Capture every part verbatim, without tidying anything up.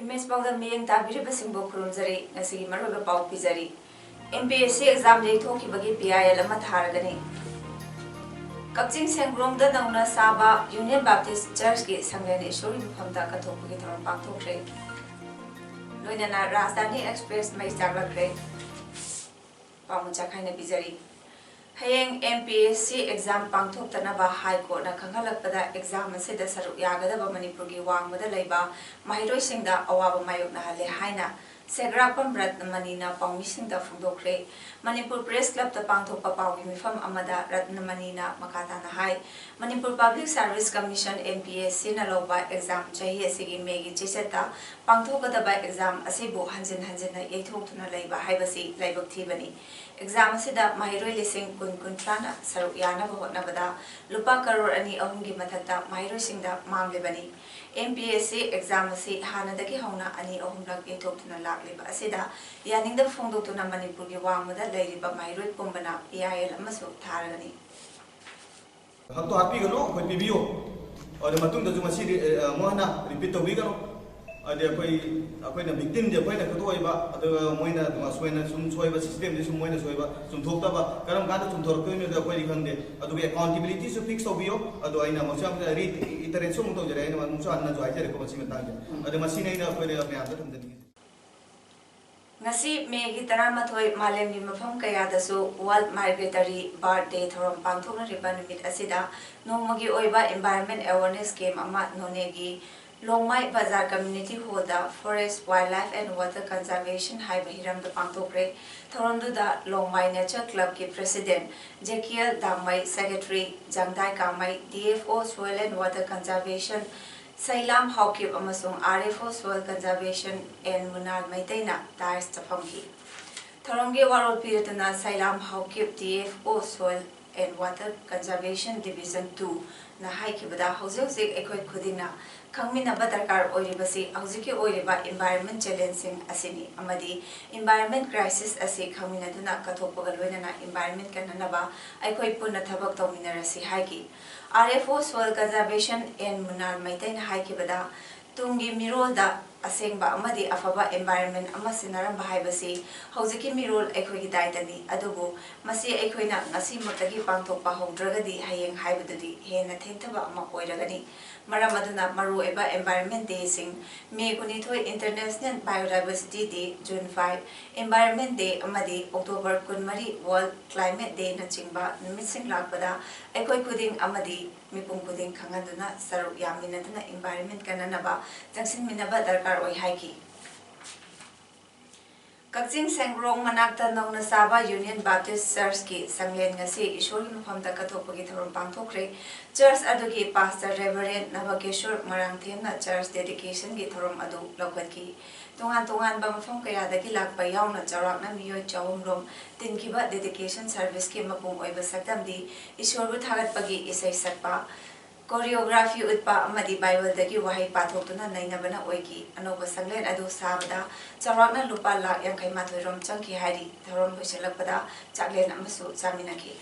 Image ꯄꯥꯎꯗꯝ ꯃꯤꯠꯌꯦꯡ ꯇꯥꯕꯤꯔꯤꯕꯁꯤꯡꯕꯨ ꯈꯨꯔꯨꯝꯖꯔꯤ꯫ ꯉꯁꯤꯒꯤ ꯃꯔꯨꯑꯣꯏꯕ ꯄꯥꯎ ꯄꯤꯖꯔꯤ꯫ M P S C exam ꯌꯩꯊꯣꯛꯈꯤꯕꯒꯤ P I L ꯑꯃ ꯊꯥꯔꯒꯅꯤ꯫ ꯀꯛꯆꯤꯡ ꯁꯦꯡꯒ꯭ꯔꯣꯡꯗ ꯅꯧꯅ ꯁꯥꯕ Union Baptist Churchꯀꯤ ꯁꯪꯂꯦꯟ ꯏꯁꯣꯔꯒꯤ ꯃꯐꯝꯗ ꯀꯠꯊꯣꯛꯄꯒꯤ ꯊꯧꯔꯝ ꯄꯥꯡꯊꯣꯛꯈ꯭ꯔꯦ꯫ ꯂꯣꯏꯅꯅ ꯔꯥꯖꯙꯥꯅꯤ Express ꯃꯩ ꯆꯥꯛꯂꯛꯈ꯭ꯔꯦ꯫ ꯄꯥꯎ ꯃꯆꯥ ꯈꯥꯏꯅ ꯄꯤꯖꯔꯤ꯫ ꯍꯌꯦꯡ M P S C exam ꯄꯥꯡꯊꯣꯛꯇꯅꯕ High Courtꯅ ꯈꯪꯍꯜꯂꯛꯄꯗ exam ꯑꯁꯤꯗ ꯁꯔꯨꯛ ꯌꯥꯒꯗꯕ ꯃꯅꯤꯄꯨꯔꯒꯤ ꯋꯥꯡꯃꯗ ꯂꯩꯕ ꯃꯍꯩꯔꯣꯏꯁꯤꯡꯗ ꯑꯋꯥꯕ ꯃꯥꯌꯣꯛꯅꯍꯜꯂꯦ ꯍꯥꯏꯅ ꯁꯦꯒ꯭ꯔꯥꯛꯄꯝ ꯔꯠꯅꯃꯅꯤꯅ ꯄꯥꯎꯃꯤꯁꯤꯡꯗ ꯐꯣꯡꯗꯣꯛꯈ꯭ꯔꯦ꯫ ꯃꯅꯤꯄꯨꯔ Press Clubꯇ ꯄꯥꯡꯊꯣꯛꯄ ꯄꯥꯎꯒꯤ ꯃꯤꯐꯝ ꯑꯃꯗ ꯔꯠꯅꯃꯅꯤꯅ ꯃꯈꯥ ꯇꯥꯅ ꯍꯥꯏ, Manipur Public Service Commission, M P S Cꯅ ꯂꯧꯕ exam ꯆꯍꯤ ꯑꯁꯤꯒꯤ ꯃꯦꯒꯤ ꯆꯦꯆꯠꯇ ꯄꯥꯡꯊꯣꯛꯀꯗꯕ exam ꯑꯁꯤꯕꯨ ꯍꯟꯖꯤꯟ ꯍꯟꯖꯤꯟꯅ ꯌꯩꯊꯣꯛꯇꯨꯅ ꯂꯩꯕ ꯍꯥꯏꯕꯁꯤ ꯂꯥꯏꯕꯛ ꯊꯤꯕꯅꯤ꯫ Exam ꯑꯁꯤꯗ ꯃꯍꯩꯔꯣꯏ ꯂꯤꯁꯤꯡ ꯀꯨꯟ ꯀꯨꯟꯊ꯭ꯔꯥꯅ ꯁꯔꯨꯛ ꯌꯥꯅꯕ ꯍꯣꯠꯅꯕꯗ ꯂꯨꯄꯥ ꯀꯔꯣꯔ ꯑꯅꯤ ꯑꯍꯨꯝꯒꯤ ꯃꯊꯛꯇ ꯃꯍꯩꯔꯣꯏꯁꯤꯡꯗ ꯃꯥꯡꯂꯤꯕꯅꯤ꯫ M P S C exam ꯑꯁꯤ ꯍꯥꯟꯅꯗꯒꯤ ꯍꯧꯅ ꯑꯅꯤ ꯑꯍꯨꯝꯂꯛ ꯌꯩꯊꯣꯛꯇꯨꯅ ꯂꯥꯛꯂꯤꯕ ꯑꯁꯤꯗ ꯌꯥꯅꯤꯡꯗꯕ ꯐꯣꯡꯗꯣꯛꯇꯨꯅ ꯃꯅꯤꯄꯨꯔꯒꯤ ꯋꯥꯡꯃꯗ ꯂꯩꯔꯤꯕ ꯃꯍꯩꯔꯣꯏ ꯄꯨꯝꯕꯅ P I L ꯑꯃꯁꯨ ꯊꯥꯔꯒꯅꯤ꯫ ꯍꯛꯇꯣ ꯍꯥꯠꯄꯤꯒꯅꯨ, ꯑꯩꯈꯣꯏ ꯄꯤꯕꯤꯌꯨ꯫ ꯑꯗꯨ ꯃꯇꯨꯡꯗꯁꯨ ꯃꯁꯤꯗꯤ, ꯑ, ꯑꯃꯨꯛ ꯍꯟꯅ repeat ꯇꯧꯕꯤꯒꯅꯨ꯫ ꯍꯥꯏꯗꯤ ꯑꯩꯈꯣꯏ, ꯑꯩꯈꯣꯏꯅ victimꯗꯤ ꯑꯩꯈꯣꯏꯅ ꯈꯛꯇ ꯑꯣꯏꯕ, ꯑꯗꯨꯒ ꯃꯣꯏꯅ ꯑꯁꯣꯏꯅ ꯁꯨꯝ ꯁꯣꯏꯕ, systemꯗꯤ ꯁꯨꯝ ꯃꯣꯏꯅ ꯁꯣꯏꯕ ꯆꯨꯝꯊꯣꯛꯇꯕ, ꯀꯔꯝ ꯀꯥꯟꯗ ꯆꯨꯝꯊꯣꯔꯛꯇꯣꯏꯅꯣꯗꯣ ꯑꯩꯈꯣꯏꯗꯤ ꯈꯪꯗꯦ꯫ ꯑꯗꯨꯒ accountabilityꯁꯨ fix ꯇꯧꯕꯤꯌꯣ꯫ ꯑꯗꯣ ꯑꯩꯅ ꯑꯃꯨꯛꯁꯨ ꯌꯥꯝꯅ reiterateꯁꯨ ꯑꯃꯨꯛ ꯇꯧꯖꯔꯦ, ꯑꯩꯅ ꯑꯃꯨꯛꯁꯨ ꯍꯟꯅꯁꯨ ꯍꯥꯏꯖꯔꯦꯀꯣ ꯃꯁꯤ ꯃꯇꯥꯡꯁꯦ꯫ ꯑꯗꯣ ꯃꯁꯤꯅꯤ ꯑꯩꯅ ꯑꯩꯈꯣꯏꯅ ꯃꯌꯥꯝꯗ ꯊꯝꯖꯅꯤꯡꯉꯤꯁꯦ꯫ ꯉꯁꯤ ꯃꯦꯒꯤ ꯇꯔꯥꯃꯥꯊꯣꯏ ꯃꯥꯂꯦꯝꯒꯤ ꯃꯐꯝ ꯀꯌꯥꯗꯁꯨ World Migratory Bird Day ꯊꯧꯔꯝ ꯄꯥꯡꯊꯣꯛꯅꯔꯤꯕ ꯅꯨꯃꯤꯠ ꯑꯁꯤꯗ ꯅꯣꯡꯃꯒꯤ ꯑꯣꯏꯕ environment awareness camp ꯑꯃ ꯅꯣꯅꯦꯒꯤ ꯂꯣꯡꯃꯥꯏ ꯕꯖꯥꯔ community hallꯗ Forest, Wildlife and Water Conservation ꯍꯥꯏꯕ ꯍꯤꯔꯝꯗ ꯄꯥꯡꯊꯣꯛꯈ꯭ꯔꯦ꯫ ꯊꯧꯔꯝꯗꯨꯗ ꯂꯣꯡꯃꯥꯏ Nature Clubꯀꯤ President ꯖꯦꯀꯤꯌꯦꯜ ꯗꯥꯡꯃꯩ, Secretary ꯖꯪꯗꯥꯏ ꯀꯥꯃꯩ, D F O Soil and Water Conservation ꯁꯩꯂꯥꯝ Haokip ꯑꯃꯁꯨꯡ R F O Soil Conservation and ꯃꯨꯅꯥꯜ ꯃꯩꯇꯩꯅ ꯇꯥꯏꯁ ꯆꯠꯐꯝꯈꯤ꯫ ꯊꯧꯔꯝꯒꯤ ꯋꯥꯔꯣꯜ ꯄꯤꯔꯗꯨꯅ ꯁꯩꯂꯥꯝ Haokip, D F O Soil and Water Conservation Division two ꯅ ꯍꯥꯏꯈꯤꯕꯗ, ꯍꯧꯖꯤꯛ ꯍꯧꯖꯤꯛ ꯑꯩꯈꯣꯏ ꯈꯨꯗꯤꯡꯅ ꯈꯪꯃꯤꯟꯅꯕ ꯗꯔꯀꯥꯔ ꯑꯣꯏꯔꯤꯕꯁꯤ ꯍꯧꯖꯤꯛꯀꯤ ꯑꯣꯏꯔꯤꯕ environment challengeꯁꯤꯡ ꯑꯁꯤꯅꯤ ꯑꯃꯗꯤ environment crisis ꯑꯁꯤ ꯈꯪꯃꯤꯟꯅꯗꯨꯅ ꯀꯠꯊꯣꯛꯄꯒ ꯂꯣꯏꯅꯅ environment ꯀꯟꯅꯅꯕ ꯑꯩꯈꯣꯏ ꯄꯨꯟꯅ ꯊꯕꯛ ꯇꯧꯃꯤꯟꯅꯔꯁꯤ ꯍꯥꯏꯈꯤ꯫ R F O Soil Conservation and ꯃꯨꯅꯥꯜ ꯃꯩꯇꯩꯅ ꯍꯥꯏꯈꯤꯕꯗ, ꯇꯨꯡꯒꯤ ꯃꯤꯔꯣꯜꯗ ꯑꯁꯦꯡꯕ ꯑꯃꯗꯤ ꯑꯐꯕ environment ꯑꯃ ꯁꯤꯟꯅꯔꯝꯕ ꯍꯥꯏꯕꯁꯤ ꯍꯧꯖꯤꯛꯀꯤ ꯃꯤꯔꯣꯜ ꯑꯩꯈꯣꯏꯒꯤ ꯗꯥꯏꯇꯅꯤ꯫ ꯑꯗꯨꯕꯨ ꯃꯁꯤ ꯑꯩꯈꯣꯏꯅ ꯉꯁꯤꯃꯛꯇꯒꯤ ꯄꯥꯡꯊꯣꯛꯄ ꯍꯧꯗ꯭ꯔꯒꯗꯤ ꯍꯌꯦꯡ ꯍꯥꯏꯕꯗꯨꯗꯤ ꯍꯦꯟꯅ ꯊꯦꯡꯊꯕ ꯑꯃ ꯑꯣꯏꯔꯒꯅꯤ꯫ ꯃꯔꯝ ꯑꯗꯨꯅ ꯃꯔꯨꯑꯣꯏꯕ environment dayꯁꯤꯡ, May ꯀꯨꯟꯅꯤꯊꯣꯏ International Biodiversity Day, June five Environment Day ꯑꯃꯗꯤ October ꯀꯨꯟꯃꯔꯤ World Climate Dayꯅꯆꯤꯡꯕ ꯅꯨꯃꯤꯠꯁꯤꯡ ꯂꯥꯛꯄꯗ ꯑꯩꯈꯣꯏ ꯈꯨꯗꯤꯡ ꯑꯃꯗꯤ ꯃꯤꯄꯨꯝ ꯈꯨꯗꯤꯡ ꯈꯪꯍꯟꯗꯨꯅ ꯁꯔꯨꯛ ꯌꯥꯃꯤꯟꯅꯗꯨꯅ environment ꯀꯟꯅꯅꯕ ꯆꯪꯁꯤꯟꯃꯤꯟꯅꯕ ꯗꯔꯀꯥꯔ ꯑꯣꯏ ꯍꯥꯏꯈꯤ꯫ ꯀꯛꯆꯤꯡ ꯁꯦꯡꯒ꯭ꯔꯣꯡ ꯃꯅꯥꯛꯇ ꯅꯧꯅ ꯁꯥꯕ Union Baptist Churchꯀꯤ ꯁꯪꯂꯦꯟ ꯉꯁꯤ ꯏꯁꯣꯔꯒꯤ ꯃꯐꯝꯗ ꯀꯠꯊꯣꯛꯄꯒꯤ ꯊꯧꯔꯝ ꯄꯥꯡꯊꯣꯛꯈ꯭ꯔꯦ꯫ Church ꯑꯗꯨꯒꯤ Pastor Reverend ꯅꯕꯀꯦꯁꯣꯔ ꯃꯣꯏꯔꯥꯡꯊꯦꯝꯅ church dedicationꯒꯤ ꯊꯧꯔꯝ ꯑꯗꯨ ꯂꯧꯈꯠꯈꯤ꯫ ꯇꯣꯉꯥꯟ ꯇꯣꯉꯥꯟꯕ ꯃꯐꯝ ꯀꯌꯥꯗꯒꯤ ꯂꯥꯛꯄ ꯌꯥꯎꯅ ꯆꯥꯎꯔꯥꯛꯅ ꯃꯤꯑꯣꯏ ꯆꯍꯨꯝ ꯔꯣꯝ ꯇꯤꯟꯈꯤꯕ dedication serviceꯀꯤ ꯃꯄꯨꯡ ꯑꯣꯏꯕ ꯁꯛꯇꯝꯗꯤ ꯏꯁꯣꯔꯕꯨ ꯊꯥꯒꯠꯄꯒꯤ ꯏꯁꯩ ꯁꯛꯄ, choreography ꯎꯠꯄ ꯑꯃꯗꯤ Bibleꯗꯒꯤ ꯋꯥꯍꯩ ꯄꯥꯊꯣꯛꯇꯨꯅ ꯅꯩꯅꯕꯅ ꯑꯣꯏꯈꯤ꯫ ꯑꯅꯧꯕ ꯁꯪꯂꯦꯟ ꯑꯗꯨ ꯁꯥꯕꯗ ꯆꯥꯎꯔꯥꯛꯅ ꯂꯨꯄꯥ ꯂꯥꯈ ꯌꯥꯡꯈꯩ ꯃꯥꯊꯣꯏ ꯔꯣꯝ ꯆꯪꯈꯤ ꯍꯥꯏꯔꯤ꯫ ꯊꯧꯔꯝ ꯂꯣꯏꯁꯤꯜꯂꯛꯄꯗ ꯆꯥꯛꯂꯦꯟ ꯑꯃꯁꯨ ꯆꯥꯃꯤꯟꯅꯈꯤ꯫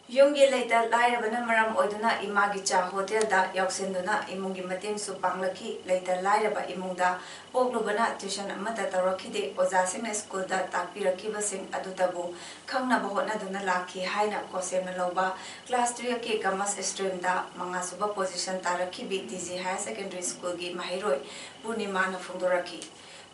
ꯌꯨꯝꯒꯤ ꯂꯩꯇ ꯂꯥꯏꯔꯕꯅ ꯃꯔꯝ ꯑꯣꯏꯗꯨꯅ ꯏꯃꯥꯒꯤ ꯆꯥ ꯍꯣꯇꯦꯜꯗ ꯌꯥꯎꯁꯤꯟꯗꯨꯅ ꯏꯃꯨꯡꯒꯤ ꯃꯇꯦꯡꯁꯨ ꯄꯥꯡꯂꯛꯈꯤ꯫ ꯂꯩꯇ ꯂꯥꯏꯔꯕ ꯏꯃꯨꯡꯗ ꯄꯣꯛꯂꯨꯕꯅ tuition ꯑꯃꯠꯇ ꯇꯧꯔꯛꯈꯤꯗꯦ꯫ ꯑꯣꯖꯥꯁꯤꯡꯅ ꯁ꯭ꯀꯨꯜꯗ ꯇꯥꯛꯄꯤꯔꯛꯈꯤꯕꯁꯤꯡ ꯑꯗꯨꯇꯕꯨ ꯈꯪꯅꯕ ꯍꯣꯠꯅꯗꯨꯅ ꯂꯥꯛꯈꯤ ꯍꯥꯏꯅ ꯈꯣꯁꯦꯝꯅ ꯂꯧꯕ class twelveꯀꯤ commerce streamꯗ ꯃꯉꯥꯁꯨꯕ position ꯇꯥꯔꯛꯈꯤꯕꯤ T G Higher Secondary Schoolꯒꯤ ꯃꯍꯩꯔꯣꯏ ꯄꯨꯔꯅꯤꯃꯥꯅ ꯐꯣꯡꯗꯣꯔꯛꯈꯤ꯫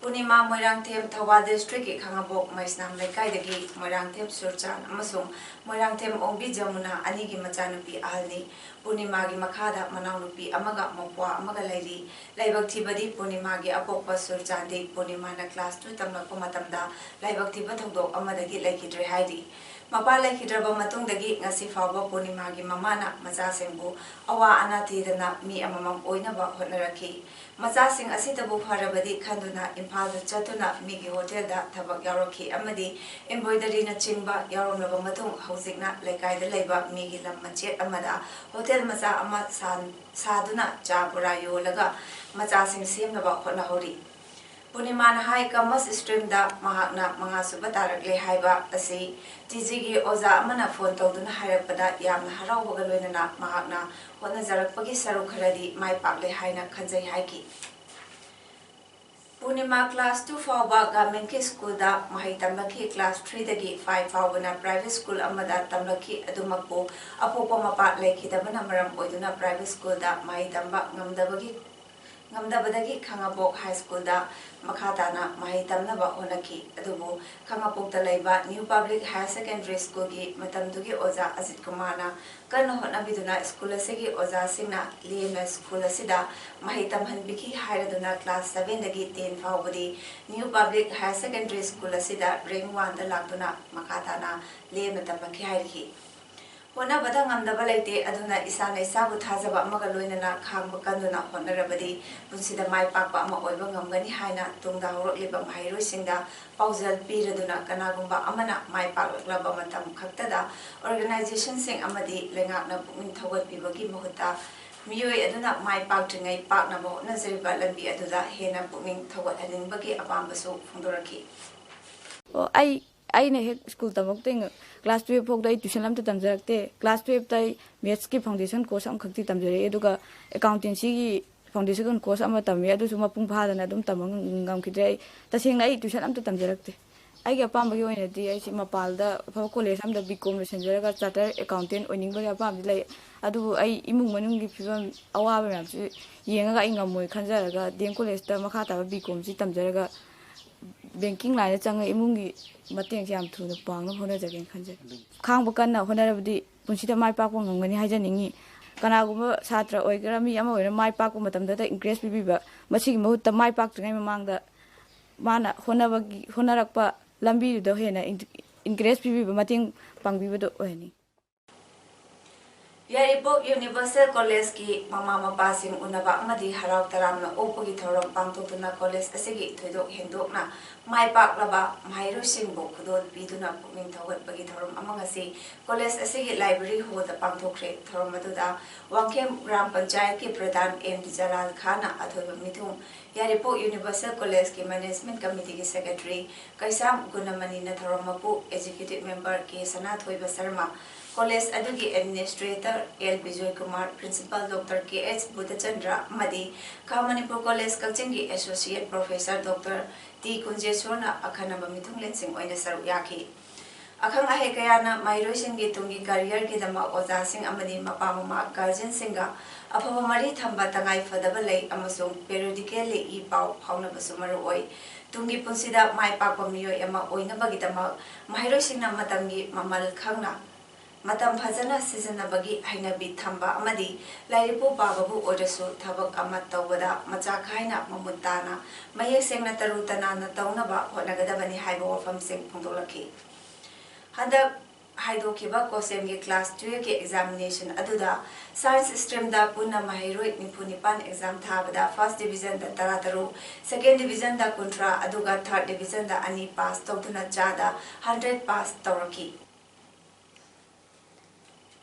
ꯄꯨꯔꯅꯤꯃꯥ ꯃꯣꯏꯔꯥꯡꯊꯦꯝ ꯊꯧꯕꯥꯜ districtꯀꯤ ꯈꯥꯉꯕꯣꯛ ꯃꯩꯁꯅꯥꯝ ꯂꯩꯀꯥꯏꯗꯒꯤ ꯃꯣꯏꯔꯥꯡꯊꯦꯝ ꯁꯨꯔꯆꯥꯟ ꯑꯃꯁꯨꯡ ꯃꯣꯏꯔꯥꯡꯊꯦꯝ ꯑꯣꯡꯕꯤ ꯖꯃꯨꯅꯥ ꯑꯅꯤꯒꯤ ꯃꯆꯥꯅꯨꯄꯤ ꯑꯍꯜꯅꯤ꯫ ꯄꯨꯔꯅꯤꯃꯥꯒꯤ ꯃꯈꯥꯗ ꯃꯅꯥꯎꯅꯨꯄꯤ ꯑꯃꯒ ꯃꯧꯄ꯭ꯋꯥ ꯑꯃꯒ ꯂꯩꯔꯤ꯫ ꯂꯥꯏꯕꯛ ꯊꯤꯕꯗꯤ ꯄꯨꯔꯅꯤꯃꯥꯒꯤ ꯑꯄꯣꯛꯄ ꯁꯨꯔꯆꯥꯟꯗꯤ ꯄꯨꯔꯅꯤꯃꯥꯅ class two ꯇꯝꯂꯛꯄ ꯃꯇꯝꯗ ꯂꯥꯏꯕꯛ ꯊꯤꯕ ꯊꯧꯗꯣꯛ ꯑꯃꯗꯒꯤ ꯂꯩꯈꯤꯗ꯭ꯔꯦ ꯍꯥꯏꯔꯤ꯫ ꯃꯄꯥ ꯂꯩꯈꯤꯗ꯭ꯔꯕ ꯃꯇꯨꯡꯗꯒꯤ ꯉꯁꯤ ꯐꯥꯎꯕ ꯄꯨꯔꯅꯤꯃꯥꯒꯤ ꯃꯃꯥꯅ ꯃꯆꯥꯁꯤꯡꯕꯨ ꯑꯋꯥ ꯑꯅꯥ ꯊꯤꯗꯅ ꯃꯤ ꯑꯃꯃꯝ ꯑꯣꯏꯅꯕ ꯍꯣꯠꯅꯔꯛꯈꯤ꯫ ꯃꯆꯥꯁꯤꯡ ꯑꯁꯤꯇꯕꯨ ꯐꯔꯕꯗꯤ ꯈꯟꯗꯨꯅ ꯏꯝꯐꯥꯜꯗ ꯆꯠꯇꯨꯅ ꯃꯤꯒꯤ ꯍꯣꯇꯦꯜꯗ ꯊꯕꯛ ꯌꯥꯎꯔꯛꯈꯤ ꯑꯃꯗꯤ embroideryꯅꯆꯤꯡꯕ ꯌꯥꯎꯔꯝꯂꯕ ꯃꯇꯨꯡ ꯍꯧꯖꯤꯛꯅ ꯂꯩꯀꯥꯏꯗ ꯂꯩꯕ ꯃꯤꯒꯤ ꯂꯝ ꯃꯆꯦꯠ ꯑꯃꯗ ꯍꯣꯇꯦꯜ ꯃꯆꯥ ꯑꯃ ꯁꯥꯟ-, ꯁꯥꯗꯨꯅ ꯆꯥ ꯕꯣꯔꯥ ꯌꯣꯜꯂꯒ ꯃꯆꯥꯁꯤꯡ ꯁꯦꯝꯅꯕ ꯍꯣꯠꯅꯍꯧꯔꯤ꯫ ꯄꯨꯔꯅꯤꯃꯥꯅ ꯍꯥꯏ, ꯀꯃꯔꯁ ꯁ꯭ꯇ꯭ꯔꯤꯝꯗ ꯃꯍꯥꯛꯅ ꯃꯉꯥꯁꯨꯕ ꯇꯥꯔꯛꯂꯦ ꯍꯥꯏꯕ ꯑꯁꯤ ꯇꯤ ꯖꯤꯒꯤ ꯑꯣꯖꯥ ꯑꯃꯅ ꯐꯣꯟ ꯇꯧꯗꯨꯅ ꯍꯥꯏꯔꯛꯄꯗ ꯌꯥꯝꯅ ꯍꯔꯥꯎꯕꯒ ꯂꯣꯏꯅꯅ ꯃꯍꯥꯛꯅ ꯍꯣꯠꯅꯖꯔꯛꯄꯒꯤ ꯁꯔꯨꯛ ꯈꯔꯗꯤ ꯃꯥꯏ ꯄꯥꯛꯂꯦ ꯍꯥꯏꯅ ꯈꯟꯖꯩ ꯍꯥꯏꯈꯤ꯫ ꯄꯨꯔꯅꯤꯃꯥ class two ꯐꯥꯎꯕ ꯒꯚꯔꯟꯃꯦꯟꯠꯀꯤ ꯁ꯭ꯀꯨꯜꯗ ꯃꯍꯩ ꯇꯝꯂꯛꯈꯤ꯫ Class threeꯗꯒꯤ five ꯐꯥꯎꯕꯅ private school ꯑꯃꯗ ꯇꯝꯂꯛꯈꯤ꯫ ꯑꯗꯨꯃꯛꯄꯨ ꯑꯄꯣꯛꯄ ꯃꯄꯥ ꯂꯩꯈꯤꯗꯕꯅ ꯃꯔꯝ ꯑꯣꯏꯗꯨꯅ private schoolꯗ ꯃꯍꯩ ꯇꯝꯕ ꯉꯝꯗꯕꯒꯤ ꯉꯝꯗꯕꯗꯒꯤ ꯈꯥꯉꯕꯣꯛ High Schoolꯗ ꯃꯈꯥ ꯇꯥꯅ ꯃꯍꯩ ꯇꯝꯅꯕ ꯍꯣꯠꯅꯈꯤ꯫ ꯑꯗꯨꯕꯨ ꯈꯥꯉꯕꯣꯛꯇ ꯂꯩꯕ New Public Higher Secondary Schoolꯒꯤ ꯃꯇꯝꯗꯨꯒꯤ ꯑꯣꯖꯥ ꯑꯖꯤꯠ ꯀꯨꯃꯥꯔꯅ ꯀꯟꯅ ꯍꯣꯠꯅꯕꯤꯗꯨꯅ ꯁ꯭ꯀꯨꯜ ꯑꯁꯤꯒꯤ ꯑꯣꯖꯥꯁꯤꯡꯅ ꯂꯦꯝꯅ ꯁ꯭ꯀꯨꯜ ꯑꯁꯤꯗ ꯃꯍꯩ ꯇꯝꯍꯟꯕꯤꯈꯤ ꯍꯥꯏꯔꯗꯨꯅ class sevenꯗꯒꯤ ten ꯐꯥꯎꯕꯗꯤ New Public Higher Secondary School ꯑꯁꯤꯗ rank oneꯗ ꯂꯥꯛꯇꯨꯅ ꯃꯈꯥ ꯇꯥꯅ ꯂꯦꯝꯅ ꯇꯝꯂꯛꯈꯤ ꯍꯥꯏꯔꯤ꯫ ꯍꯣꯠꯅꯕꯗ ꯉꯝꯗꯕ ꯂꯩꯇꯦ, ꯑꯗꯨꯅ ꯏꯁꯥꯅ ꯏꯁꯥꯕꯨ ꯊꯥꯖꯕ ꯑꯃꯒ ꯂꯣꯏꯅꯅ ꯈꯥꯡꯕ ꯀꯟꯗꯨꯅ ꯍꯣꯠꯅꯔꯕꯗꯤ ꯄꯨꯟꯁꯤꯗ ꯃꯥꯏ ꯄꯥꯛꯄ ꯑꯃ ꯑꯣꯏꯕ ꯉꯝꯒꯅꯤ ꯍꯥꯏꯅ ꯇꯨꯡꯗ ꯍꯧꯔꯛꯂꯤꯕ ꯃꯍꯩꯔꯣꯏꯁꯤꯡꯗ ꯄꯥꯎꯖꯦꯜ ꯄꯤꯔꯗꯨꯅ ꯀꯅꯥꯒꯨꯝꯕ ꯑꯃꯅ ꯃꯥꯏ ꯄꯥꯛꯂꯛꯂꯕ ꯃꯇꯝ ꯈꯛꯇꯗ organizationꯁꯤꯡ ꯑꯃꯗꯤ ꯂꯩꯉꯥꯛꯅ ꯄꯨꯛꯅꯤꯡ ꯊꯧꯒꯠꯄꯤꯕꯒꯤ ꯃꯍꯨꯠꯇ ꯃꯤꯑꯣꯏ ꯑꯗꯨꯅ ꯃꯥꯏ ꯄꯥꯛꯇ꯭ꯔꯤꯉꯩ ꯄꯥꯛꯅꯕ ꯍꯣꯠꯅꯖꯔꯤꯕ ꯂꯝꯕꯤ ꯑꯗꯨꯗ ꯍꯦꯟꯅ ꯄꯨꯛꯅꯤꯡ ꯊꯧꯒꯠꯍꯟꯅꯤꯡꯕꯒꯤ ꯑꯄꯥꯝꯕꯁꯨ ꯐꯣꯡꯗꯣꯔꯛꯈꯤ꯫ ꯑꯣ, ꯑꯩ ꯑꯩꯅ ꯍꯦꯛ ꯁ꯭ꯀꯨꯜ ꯇꯝꯃꯛꯇꯩ class twelve ꯐꯥꯎꯗ ꯑꯩ tuition ꯑꯝꯇ ꯇꯝꯖꯔꯛꯇꯦ꯫ Class twelveꯇ ꯑꯩ mathsꯀꯤ foundation course ꯑꯃꯈꯛꯇꯤ ꯇꯝꯖꯔꯛꯑꯦ, ꯑꯗꯨꯒ accountancyꯒꯤ foundation course ꯑꯃ ꯇꯝꯃꯦ, ꯑꯗꯨꯁꯨ ꯃꯄꯨꯡ ꯐꯥꯗꯅ ꯑꯗꯨꯝ ꯇꯝꯕ ꯉꯝꯈꯤꯗ꯭ꯔꯦ꯫ ꯑꯩ ꯇꯁꯦꯡꯅ ꯑꯩ tuition ꯑꯝꯇ ꯇꯝꯖꯔꯛꯇꯦ꯫ ꯑꯩꯒꯤ ꯑꯄꯥꯝꯕꯒꯤ ꯑꯣꯏꯅꯗꯤ ꯑꯩꯁꯤ ꯃꯄꯥꯜꯗ ꯑꯐꯕ college ꯑꯃꯗ B Com ꯂꯣꯏꯁꯤꯟꯖꯔꯒ chartered accountant ꯑꯣꯏꯅꯤꯡꯕꯒꯤ ꯑꯄꯥꯝꯕꯗꯤ ꯂꯩ꯫ ꯑꯗꯨꯕꯨ ꯑꯩ ꯏꯃꯨꯡ ꯃꯅꯨꯡꯒꯤ ꯐꯤꯕꯝ ꯑꯋꯥꯕ ꯃꯌꯥꯝꯁꯤ ꯌꯦꯡꯉꯒ ꯑꯩ ꯉꯝꯃꯣꯏ ꯈꯟꯖꯔꯒ D M Collegeꯇ ꯃꯈꯥ ꯇꯥꯕ B Comꯁꯤ ꯇꯝꯖꯔꯒ banking lineꯗ ꯆꯪꯉꯒ ꯏꯃꯨꯡꯒꯤ ꯃꯇꯦꯡꯁꯦ ꯌꯥꯝ ꯊꯨꯅ ꯄꯥꯡꯅꯕ ꯍꯣꯠꯅꯖꯒꯦꯅ ꯈꯟꯖꯩ꯫ ꯈꯥꯡꯕ ꯀꯟꯅ ꯍꯣꯠꯅꯔꯕꯗꯤ ꯄꯨꯟꯁꯤꯗ ꯃꯥꯏ ꯄꯥꯛꯄ ꯉꯝꯒꯅꯤ ꯍꯥꯏꯖꯅꯤꯡꯉꯤ꯫ ꯀꯅꯥꯒꯨꯝꯕ ꯁꯥꯇ꯭ꯔ ꯑꯣꯏꯒꯦꯔꯥ ꯃꯤ ꯑꯃ ꯑꯣꯏꯒꯦꯔꯥ ꯃꯥꯏ ꯄꯥꯛꯄ ꯃꯇꯝꯗꯇ encourage ꯄꯤꯕꯤꯕ, ꯃꯁꯤꯒꯤ ꯃꯍꯨꯠꯇ ꯃꯥꯏ ꯄꯥꯛꯇ꯭ꯔꯤꯉꯩ ꯃꯃꯥꯡꯗ ꯃꯥꯅ ꯍꯣꯠꯅꯕꯒꯤ, ꯍꯣꯠꯅꯔꯛꯄ ꯂꯝꯕꯤꯗꯨꯗ ꯍꯦꯟꯅ ꯏꯟ-, ꯏꯟꯀꯔꯦꯖ ꯄꯤꯕꯤꯕ, ꯃꯇꯦꯡ ꯄꯥꯡꯕꯤꯕꯗꯣ ꯑꯣꯏꯍꯟꯅꯤꯡꯉꯤ꯫ ꯌꯥꯏꯔꯤꯄꯣꯛ ꯌꯨꯅꯤꯚꯔꯁꯦꯜ ꯀꯣꯂꯦꯖꯀꯤ ꯃꯃꯥ ꯃꯄꯥꯁꯤꯡ ꯎꯅꯕ ꯑꯃꯗꯤ ꯍꯔꯥꯎ ꯇꯔꯥꯝꯅ ꯑꯣꯛꯄꯒꯤ ꯊꯧꯔꯝ ꯄꯥꯡꯊꯣꯛꯇꯨꯅ ꯀꯣꯂꯦꯖ ꯑꯁꯤꯒꯤ ꯊꯣꯏꯗꯣꯛ ꯍꯦꯟꯗꯣꯛꯅ ꯃꯥꯏ ꯄꯥꯛꯂꯕ ꯃꯍꯩꯔꯣꯏꯁꯤꯡꯕꯨ ꯈꯨꯗꯣꯜ ꯄꯤꯗꯨꯅ ꯄꯨꯛꯅꯤꯡ ꯊꯧꯒꯠꯄꯒꯤ ꯊꯧꯔꯝ ꯑꯃ ꯉꯁꯤ ꯀꯣꯂꯦꯖ ꯑꯁꯤꯒꯤ ꯂꯥꯏꯕ꯭ꯔꯦꯔꯤ ꯍꯣꯜꯗ ꯄꯥꯡꯊꯣꯛꯈ꯭ꯔꯦ꯫ ꯊꯧꯔꯝ ꯑꯗꯨꯗ ꯋꯥꯡꯈꯦꯝ ꯒ꯭ꯔꯥꯝ ꯄꯟꯆꯥꯌꯠꯀꯤ ꯄ꯭ꯔꯙꯥꯟ ꯑꯦꯝ ꯖꯂꯥꯜ ꯈꯥꯟꯅ ꯑꯊꯣꯏꯕ ꯃꯤꯊꯨꯡ, ꯌꯥꯏꯔꯤꯄꯣꯛ ꯌꯨꯅꯤꯚꯔꯁꯦꯜ ꯀꯣꯂꯦꯖꯀꯤ ꯃꯦꯅꯦꯖꯃꯦꯟꯠ ꯀꯃꯤꯇꯤꯒꯤ ꯁꯦꯀ꯭ꯔꯦꯇꯔꯤ ꯀꯩꯁꯥꯝ ꯒꯨꯅꯃꯅꯤꯅ ꯊꯧꯔꯝ ꯃꯄꯨ, executive member K Sanathoiba Sharma, college ꯑꯗꯨꯒꯤ administrator L Bijoy Kumar, principal doctor K H Budhachandra ꯑꯃꯗꯤ ꯈꯥ ꯃꯅꯤꯄꯨꯔ ꯀꯣꯂꯦꯖ ꯀꯛꯆꯤꯡꯒꯤ ꯑꯦꯁꯣꯁꯤꯌꯦꯠ ꯄ꯭ꯔꯣꯐꯦꯁꯔ ꯗꯣꯛꯇꯔ ꯇꯤ ꯀꯨꯟꯖꯦꯁꯣꯔꯅ ꯑꯈꯟꯅꯕ ꯃꯤꯊꯨꯡꯂꯦꯟꯁꯤꯡ ꯑꯣꯏꯅ ꯁꯔꯨꯛ ꯌꯥꯈꯤ꯫ ꯑꯈꯪ ꯑꯍꯩ ꯀꯌꯥꯅ ꯃꯍꯩꯔꯣꯏꯁꯤꯡꯒꯤ ꯇꯨꯡꯒꯤ ꯀꯦꯔꯤꯌꯔꯒꯤꯗꯃꯛ ꯑꯣꯖꯥꯁꯤꯡ ꯑꯃꯗꯤ ꯃꯄꯥ ꯃꯃꯥ, ꯒꯥꯔꯖꯤꯌꯟꯁꯤꯡꯒ ꯑꯐꯕ ꯃꯔꯤ ꯊꯝꯕ ꯇꯉꯥꯏ ꯐꯗꯕ ꯂꯩ ꯑꯃꯁꯨꯡ ꯄꯦꯔꯤꯌꯣꯗꯤꯀꯦꯜꯂꯤ ꯏ ꯄꯥꯎ ꯐꯥꯎꯅꯕꯁꯨ ꯃꯔꯨ ꯑꯣꯏ꯫ ꯇꯨꯡꯒꯤ ꯄꯨꯟꯁꯤꯗ ꯃꯥꯏ ꯄꯥꯛꯄ ꯃꯤꯑꯣꯏ ꯑꯃ ꯑꯣꯏꯅꯕꯒꯤꯗꯃꯛ ꯃꯍꯩꯔꯣꯏꯁꯤꯡꯅ ꯃꯇꯝꯒꯤ ꯃꯃꯜ ꯈꯪꯅ, ꯃꯇꯝ ꯐꯖꯅ ꯁꯤꯖꯤꯟꯅꯕꯒꯤ ꯍꯩꯅꯕꯤ ꯊꯝꯕ ꯑꯃꯗꯤ ꯂꯥꯏꯔꯤꯛꯄꯨ ꯄꯥꯕꯕꯨ ꯑꯣꯏꯔꯁꯨ ꯊꯕꯛ ꯑꯃ ꯇꯧꯕꯗ ꯃꯆꯥ ꯈꯥꯏꯅ ꯃꯃꯨꯠ ꯇꯥꯅ, ꯃꯌꯦꯛ ꯁꯦꯡꯅ, ꯇꯔꯨ ꯇꯅꯥꯟꯅ ꯇꯧꯅꯕ ꯍꯣꯠꯅꯒꯗꯕꯅꯤ ꯍꯥꯏꯕ ꯋꯥꯐꯝꯁꯤꯡ ꯐꯣꯡꯗꯣꯛꯂꯛꯈꯤ꯫ ꯍꯟꯗꯛ ꯍꯥꯏꯗꯣꯛꯈꯤꯕ ꯀꯣꯁꯦꯝꯒꯤ ꯀ꯭ꯂꯥꯁ ꯇꯨꯌꯦꯜꯐꯀꯤ ꯑꯦꯛꯖꯥꯃꯤꯅꯦꯁꯟ ꯑꯗꯨꯗ ꯁꯥꯏꯟꯁ ꯁ꯭ꯇ꯭ꯔꯤꯝꯗ ꯄꯨꯟꯅ ꯃꯍꯩꯔꯣꯏ ꯅꯤꯐꯨ ꯅꯤꯄꯥꯟ ꯑꯦꯛꯖꯥꯝ ꯊꯥꯕꯗ ꯐꯥꯔꯁ ꯗꯤꯕꯤꯖꯟꯗ ꯇꯔꯥꯇꯔꯨꯛ, ꯁꯦꯀꯦꯟ ꯗꯤꯕꯤꯖꯟꯗ ꯀꯨꯟꯊ꯭ꯔꯥ, ꯑꯗꯨꯒ ꯊꯥꯔꯠ ꯗꯤꯕꯤꯖꯟꯗ ꯑꯅꯤ ꯄꯥꯁ ꯇꯧꯗꯨꯅ ꯆꯥꯗ ꯍꯟꯗ꯭ꯔꯦꯠ ꯄꯥꯁ ꯇꯧꯔꯛꯈꯤ꯫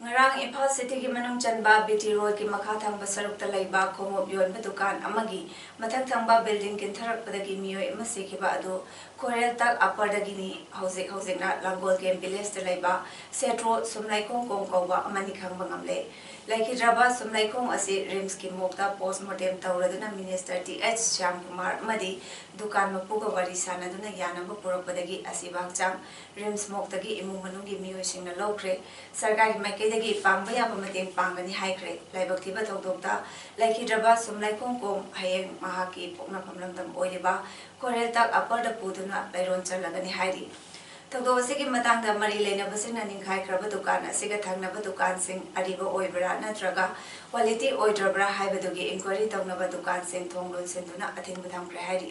ꯉꯔꯥꯡ ꯏꯝꯐꯥꯜ ꯁꯤꯇꯤꯒꯤ ꯃꯅꯨꯡ ꯆꯟꯕ ꯕꯤ ꯇꯤ ꯔꯣꯗꯀꯤ ꯃꯈꯥ ꯊꯪꯕ ꯁꯔꯨꯛꯇ ꯂꯩꯕ ꯈꯣꯡꯎꯞ ꯌꯣꯟꯕ ꯗꯨꯀꯥꯟ ꯑꯃꯒꯤ ꯃꯊꯛ ꯊꯪꯕ ꯕꯤꯜꯗꯤꯡ ꯀꯤꯟꯊꯔꯛꯄꯗꯒꯤ ꯃꯤꯑꯣꯏ ꯑꯃ ꯁꯤꯈꯤꯕ ꯑꯗꯨ ꯈꯣꯏꯔꯦꯜꯇꯛ ꯑꯞꯄꯔꯗꯒꯤꯅꯤ꯫ ꯍꯧꯖꯤꯛ ꯍꯧꯖꯤꯛꯅ ꯂꯥꯡꯒꯣꯜ ꯀꯦꯝ ꯚꯤꯂꯦꯖꯇ ꯂꯩꯕ ꯁꯦꯇ꯭ꯔꯣ ꯁꯨꯝꯂꯩꯈꯣꯡ ꯀꯣꯝ ꯀꯧꯕ ꯑꯃꯅꯤ ꯈꯪꯕ ꯉꯝꯂꯦ꯫ ꯂꯩꯈꯤꯗ꯭ꯔꯕ ꯁꯨꯝꯂꯩꯈꯣꯡ ꯑꯁꯤ ꯔꯤꯝꯁꯀꯤ ꯃꯣꯔꯒꯇ ꯄꯣꯁꯃꯣꯔꯇꯦꯝ ꯇꯧꯔꯗꯨꯅ ꯃꯤꯅꯤꯁꯇꯔ ꯇꯤ ꯑꯩꯆ ꯁ꯭ꯌꯥꯝꯀꯨꯃꯥꯔ ꯑꯃꯗꯤ ꯗꯨꯀꯥꯟ ꯃꯄꯨꯒ ꯋꯥꯔꯤ ꯁꯥꯅꯗꯨꯅ ꯌꯥꯅꯕ ꯄꯨꯔꯛꯄꯗꯒꯤ ꯑꯁꯤꯕ ꯍꯛꯆꯥꯡ ꯔꯤꯝꯁ ꯃꯣꯔꯒꯇꯒꯤ ꯏꯃꯨꯡ ꯃꯅꯨꯡꯒꯤ ꯃꯤꯑꯣꯏꯁꯤꯡꯅ ꯂꯧꯈ꯭ꯔꯦ꯫ ꯁꯔꯀꯥꯔꯒꯤ ꯃꯥꯏꯀꯩꯗꯒꯤ ꯄꯥꯡꯕ ꯌꯥꯕ ꯃꯇꯦꯡ ꯄꯥꯡꯒꯅꯤ ꯍꯥꯏꯈ꯭ꯔꯦ꯫ ꯂꯥꯏꯕꯛ ꯊꯤꯕ ꯊꯧꯗꯣꯛꯇ ꯂꯩꯈꯤꯗ꯭ꯔꯕ ꯁꯨꯝꯂꯩꯈꯣꯡ ꯀꯣꯝ ꯍꯌꯦꯡ ꯃꯍꯥꯛꯀꯤ ꯄꯣꯛꯅꯐꯝ ꯂꯝꯗꯝ ꯑꯣꯏꯔꯤꯕ ꯈꯣꯏꯔꯦꯜꯇꯛ ꯑꯞꯄꯔꯗ ꯄꯨꯗꯨꯅ ꯂꯩꯔꯣꯟ ꯆꯜꯂꯒꯅꯤ ꯍꯥꯏꯔꯤ꯫ ꯊꯧꯗꯣꯛ ꯑꯁꯤꯒꯤ ꯃꯇꯥꯡꯗ ꯃꯔꯤ ꯂꯩꯅꯕꯁꯤꯡꯅ ꯅꯤꯡꯈꯥꯏꯈ꯭ꯔꯕ ꯗꯨꯀꯥꯟ ꯑꯁꯤꯒ ꯊꯪꯅꯕ ꯗꯨꯀꯥꯟꯁꯤꯡ ꯑꯔꯤꯕ ꯑꯣꯏꯕ꯭ꯔꯥ ꯅꯠꯇ꯭ꯔꯒ ꯀ꯭ꯋꯥꯂꯤꯇꯤ ꯑꯣꯏꯗ꯭ꯔꯕ꯭ꯔꯥ ꯍꯥꯏꯕꯗꯨꯒꯤ ꯏꯟꯀ꯭ꯋꯥꯏꯔꯤ ꯇꯧꯅꯕ ꯗꯨꯀꯥꯟꯁꯤꯡ ꯊꯣꯡ ꯂꯣꯟꯁꯤꯟꯗꯨꯅ ꯑꯊꯤꯡꯕ ꯊꯝꯈ꯭ꯔꯦ ꯍꯥꯏꯔꯤ꯫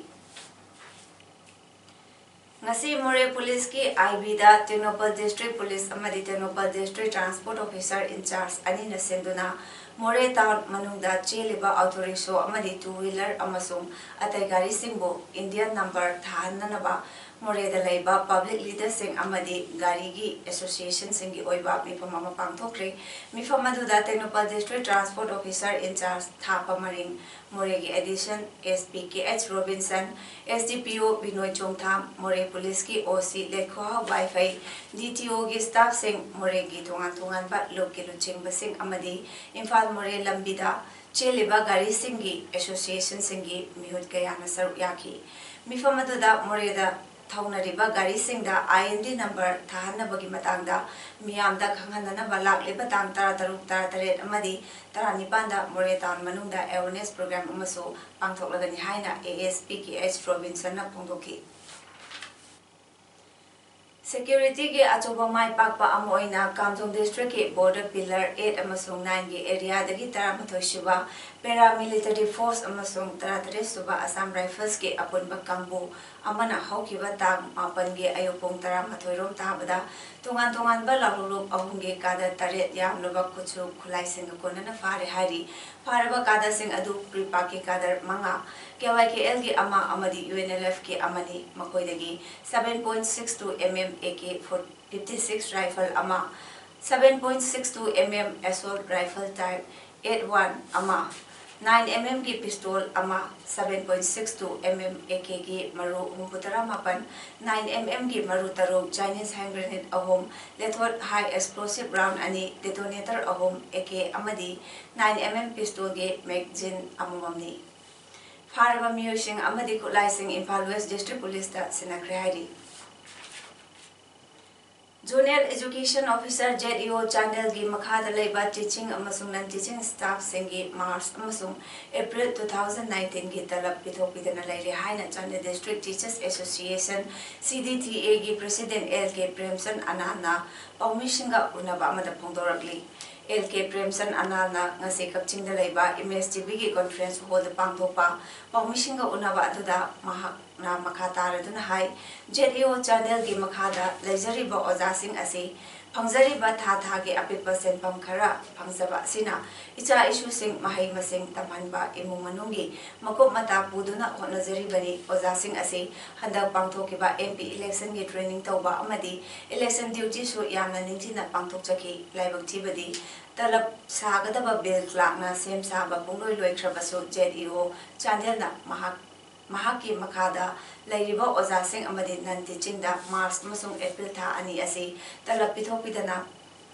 ꯉꯁꯤ ꯃꯣꯔꯦ ꯄꯨꯂꯤꯁꯀꯤ ꯑꯥꯏ ꯕꯤꯗ ꯇꯦꯡꯅꯧꯄꯜ ꯗꯤꯁꯇ꯭ꯔꯤꯛ ꯄꯨꯂꯤꯁ ꯑꯃꯗꯤ Tengnoupal district transport officer in-charge ꯑꯅꯤꯅ ꯁꯤꯟꯗꯨꯅ ꯃꯣꯔꯦ ꯇꯥꯎꯟ ꯃꯅꯨꯡꯗ ꯆꯦꯜꯂꯤꯕ ꯑꯣꯇꯣ ꯔꯤꯛꯁꯣ ꯑꯃꯗꯤ ꯇꯨ ꯋꯤꯂꯔ ꯑꯃꯁꯨꯡ ꯑꯇꯩ ꯒꯥꯔꯤꯁꯤꯡꯕꯨ ꯏꯟꯗꯤꯌꯥꯟ ꯅꯝꯕꯔ ꯊꯥꯍꯟꯅꯅꯕ ꯃꯣꯔꯦꯗ ꯂꯩꯕ ꯄꯕ꯭ꯂꯤꯛ ꯂꯤꯗꯔꯁꯤꯡ ꯑꯃꯗꯤ ꯒꯥꯔꯤꯒꯤ ꯑꯦꯁꯣꯁꯤꯌꯦꯁꯟꯁꯤꯡꯒꯤ ꯑꯣꯏꯕ ꯃꯤꯐꯝ ꯑꯃ ꯄꯥꯡꯊꯣꯛꯈ꯭ꯔꯦ꯫ ꯃꯤꯐꯝ ꯑꯗꯨꯗ Tengnoupal district transport officer in charge Thapa Maring, ꯃꯣꯔꯦꯒꯤ addition S P K H Robinson, S D P O Binoy ꯆꯣꯡꯊꯥꯝ, ꯃꯣꯔꯦ ꯄꯨꯂꯤꯁꯀꯤ ꯑꯣ ꯁꯤ ꯂꯩꯈꯣꯍꯥꯎ ꯋꯥꯏꯐꯩ, ꯗꯤ ꯇꯤ ꯑꯣꯒꯤ ꯁ꯭ꯇꯥꯐꯁꯤꯡ, ꯃꯣꯔꯦꯒꯤ ꯇꯣꯉꯥꯟ ꯇꯣꯉꯥꯟꯕ ꯂꯨꯞꯀꯤ ꯂꯨꯆꯤꯡꯕꯁꯤꯡ ꯑꯃꯗꯤ ꯏꯝꯐꯥꯜ ꯃꯣꯔꯦ ꯂꯝꯕꯤꯗ ꯆꯦꯜꯂꯤꯕ ꯒꯥꯔꯤꯁꯤꯡꯒꯤ ꯑꯦꯁꯣꯁꯤꯌꯦꯁꯟꯁꯤꯡꯒꯤ ꯃꯤꯍꯨꯠ ꯀꯌꯥꯅ ꯁꯔꯨꯛ ꯌꯥꯈꯤ꯫ ꯃꯤꯐꯝ ꯑꯗꯨꯗ ꯃꯣꯔꯦꯗ ꯊꯧꯅꯔꯤꯕ ꯒꯥꯔꯤꯁꯤꯡꯗ ꯑꯥꯏ ꯑꯦꯟ ꯗꯤ ꯅꯝꯕꯔ ꯊꯥꯍꯟꯅꯕꯒꯤ ꯃꯇꯥꯡꯗ ꯃꯤꯌꯥꯝꯗ ꯈꯪꯍꯟꯅꯅꯕ ꯂꯥꯛꯂꯤꯕ ꯇꯥꯡ ꯇꯔꯥꯇꯔꯨꯛ, ꯇꯔꯥꯇꯔꯦꯠ ꯑꯃꯗꯤ ꯇꯔꯥꯅꯤꯄꯥꯟꯗ ꯃꯣꯔꯦ ꯇꯥꯎꯟ ꯃꯅꯨꯡꯗ ꯑꯦꯋꯦꯔꯅꯦꯁ ꯄ꯭ꯔꯣꯒ꯭ꯔꯥꯝ ꯑꯃꯁꯨ ꯄꯥꯡꯊꯣꯛꯂꯒꯅꯤ ꯍꯥꯏꯅ A S P K H ꯔꯣꯕꯤꯟꯁꯟꯅ ꯐꯣꯡꯗꯣꯛꯈꯤ꯫ ꯁꯦꯀ꯭ꯌꯨꯔꯤꯇꯤꯒꯤ ꯑꯆꯧꯕ ꯃꯥꯏ ꯄꯥꯛꯄ ꯑꯃ ꯑꯣꯏꯅ ꯀꯥꯝꯖꯣꯡ ꯗꯤꯁꯇ꯭ꯔꯤꯛꯀꯤ ꯕꯣꯔꯗꯔ ꯄꯤꯂꯔ ꯑꯩꯠ ꯑꯃꯁꯨꯡ ꯅꯥꯏꯟꯒꯤ ꯑꯦꯔꯤꯌꯥꯗꯒꯤ ꯇꯔꯥꯃꯥꯊꯣꯏ ꯁꯨꯕ ꯄꯦꯔꯥꯃꯤꯂꯤꯇꯔꯤ ꯐꯣꯔꯁ ꯑꯃꯁꯨꯡ ꯇꯔꯥꯇꯔꯦꯠ ꯁꯨꯕ ꯑꯁꯥꯝ ꯔꯥꯏꯐꯜꯁꯀꯤ ꯑꯄꯨꯟꯕ ꯀꯥꯡꯕꯨ ꯑꯃꯅ ꯍꯧꯈꯤꯕ ꯇꯥꯡ ꯃꯥꯄꯟꯒꯤ ꯑꯌꯨꯛ ꯄꯨꯡ ꯇꯔꯥꯃꯥꯊꯣꯏ ꯔꯣꯝ ꯇꯥꯕꯗ ꯇꯣꯉꯥꯟ ꯇꯣꯉꯥꯟꯕ ꯂꯥꯂꯣꯡꯂꯨꯞ ꯑꯍꯨꯝꯒꯤ ꯀꯥꯗꯔ ꯇꯔꯦꯠ ꯌꯥꯝꯂꯕ ꯈꯨꯠꯁꯨ ꯈꯨꯠꯂꯥꯏꯁꯤꯡꯒ ꯀꯣꯟꯅꯅ ꯐꯥꯔꯦ ꯍꯥꯏꯔꯤ꯫ ꯐꯥꯔꯕ ꯀꯥꯗꯔꯁꯤꯡ ꯑꯗꯨ ꯄ꯭ꯔꯤꯄꯥꯛꯀꯤ ꯀꯥꯗꯔ ꯃꯉꯥ, ꯀꯦ ꯋꯥꯏ ꯀꯦ ꯑꯦꯜꯒꯤ ꯑꯃ ꯑꯃꯗꯤ ꯌꯨ ꯑꯦꯟ ꯑꯦꯜ ꯑꯦꯐꯀꯤ ꯑꯃꯅꯤ꯫ ꯃꯈꯣꯏꯗꯒꯤ seven point six two M M A K fifty six rifle ꯑꯃ, seven point six two M M assault rifle type eight one ꯑꯃ, nine M M ꯒꯤ pistol ꯑꯃ, seven point six two M M A K ꯒꯤ ꯃꯔꯨ ꯍꯨꯝꯐꯨꯇꯔꯥ ꯃꯥꯄꯟ, nine M M ꯒꯤ ꯃꯔꯨ ꯇꯔꯨꯛ, Chinese hand grenade ꯑꯍꯨꯝ, lethal high explosive round ꯑꯅꯤ, detonator ꯑꯍꯨꯝ, A K ꯑꯃꯗꯤ nine M M pistol ꯒꯤ magazine ꯑꯃꯃꯝꯅꯤ꯫ ꯐꯥꯔꯕ ꯃꯤꯑꯣꯏꯁꯤꯡ ꯑꯃꯗꯤ ꯈꯨꯠꯂꯥꯏꯁꯤꯡ ꯏꯝꯐꯥꯜ ꯋꯦꯁ ꯗꯤꯁꯇ꯭ꯔꯤꯛ ꯄꯨꯂꯤꯁꯇ ꯁꯤꯟꯅꯈ꯭ꯔꯦ ꯍꯥꯏꯔꯤ꯫ Zonal Education Officer, Z E O, ꯆꯥꯟꯗꯦꯜꯒꯤ ꯃꯈꯥꯗ ꯂꯩꯕ teaching ꯑꯃꯁꯨꯡ non teaching staff ꯁꯤꯡꯒꯤ ꯃꯥꯔꯆ ꯑꯃꯁꯨꯡ ꯑꯦꯄ꯭ꯔꯤꯜ two thousand nineteen ꯒꯤ ꯇꯂꯕ ꯄꯤꯊꯣꯛꯄꯤꯗꯅ ꯂꯩꯔꯦ ꯍꯥꯏꯅ Chandel District Teachers Association, C D T A ꯒꯤ president L K ꯄ꯭ꯔꯦꯝꯆꯟ ꯑꯅꯥꯟꯅ ꯄꯥꯎꯃꯤꯁꯤꯡꯒ ꯎꯅꯕ ꯑꯃꯗ ꯐꯣꯡꯗꯣꯔꯛꯂꯤ꯫ ꯑꯦꯜ ꯀꯦ ꯄ꯭ꯔꯦꯝꯆꯟ ꯑꯅꯥꯜꯅ ꯉꯁꯤ ꯀꯛꯆꯤꯡꯗ ꯂꯩꯕ ꯏꯃꯦꯖ ꯇꯤꯚꯤꯒꯤ ꯀꯣꯟꯐꯔꯦꯟꯁ ꯍꯣꯜꯗ ꯄꯥꯡꯊꯣꯛꯄ ꯄꯥꯎꯃꯤꯁꯤꯡꯒ ꯎꯅꯕ ꯑꯗꯨꯗ ꯃꯍꯥꯛꯅ ꯃꯈꯥ ꯇꯥꯔꯗꯨꯅ ꯍꯥꯏ, ꯖꯦꯠ ꯏ ꯑꯣ ꯆꯥꯟꯗꯦꯜꯒꯤ ꯃꯈꯥꯗ ꯂꯩꯖꯔꯤꯕ ꯑꯣꯖꯥꯁꯤꯡ ꯑꯁꯤ ꯐꯪꯖꯔꯤꯕ ꯊꯥ ꯊꯥꯒꯤ ꯑꯄꯤꯛꯄ ꯁꯦꯟꯐꯝ ꯈꯔ ꯐꯪꯖꯕ ꯑꯁꯤꯅ ꯏꯆꯥ ꯏꯁꯨꯁꯤꯡ ꯃꯍꯩ ꯃꯁꯤꯡ ꯇꯝꯍꯟꯕ, ꯏꯃꯨꯡ ꯃꯅꯨꯡꯒꯤ ꯃꯀꯨꯞ ꯃꯇꯥ ꯄꯨꯗꯨꯅ ꯍꯣꯠꯅꯖꯔꯤꯕꯅꯤ꯫ ꯑꯣꯖꯥꯁꯤꯡ ꯑꯁꯤ ꯍꯟꯗꯛ ꯄꯥꯡꯊꯣꯛꯈꯤꯕ ꯑꯦꯝ ꯄꯤ ꯏꯂꯦꯛꯁꯟꯒꯤ ꯇ꯭ꯔꯦꯅꯤꯡ ꯇꯧꯕ ꯑꯃꯗꯤ ꯏꯂꯦꯛꯁꯟ ꯗ꯭ꯌꯨꯇꯤꯁꯨ ꯌꯥꯝꯅ ꯅꯤꯡꯊꯤꯅ ꯄꯥꯡꯊꯣꯛꯆꯈꯤ꯫ ꯂꯥꯏꯕꯛ ꯊꯤꯕꯗꯤ ꯇꯂꯕ ꯁꯥꯒꯗꯕ ꯕꯤꯜ ꯀ꯭ꯂꯥꯔꯛꯅ ꯁꯦꯝ ꯁꯥꯕ ꯄꯨꯡꯂꯣꯏ ꯂꯣꯏꯈ꯭ꯔꯕꯁꯨ ꯖꯦꯠ ꯏ ꯑꯣ ꯆꯥꯟꯗꯦꯜꯅ ꯃꯍꯥꯛ, ꯃꯍꯥꯛꯀꯤ ꯃꯈꯥꯗ ꯂꯩꯔꯤꯕ ꯑꯣꯖꯥꯁꯤꯡ ꯑꯃꯗꯤ ꯅꯟ ꯇꯤꯆꯤꯡꯗ ꯃꯥꯔꯆ ꯑꯃꯁꯨꯡ ꯑꯦꯄ꯭ꯔꯤꯜ ꯊꯥ ꯑꯅꯤ ꯑꯁꯤ ꯇꯂꯕ ꯄꯤꯊꯣꯛꯄꯤꯗꯅ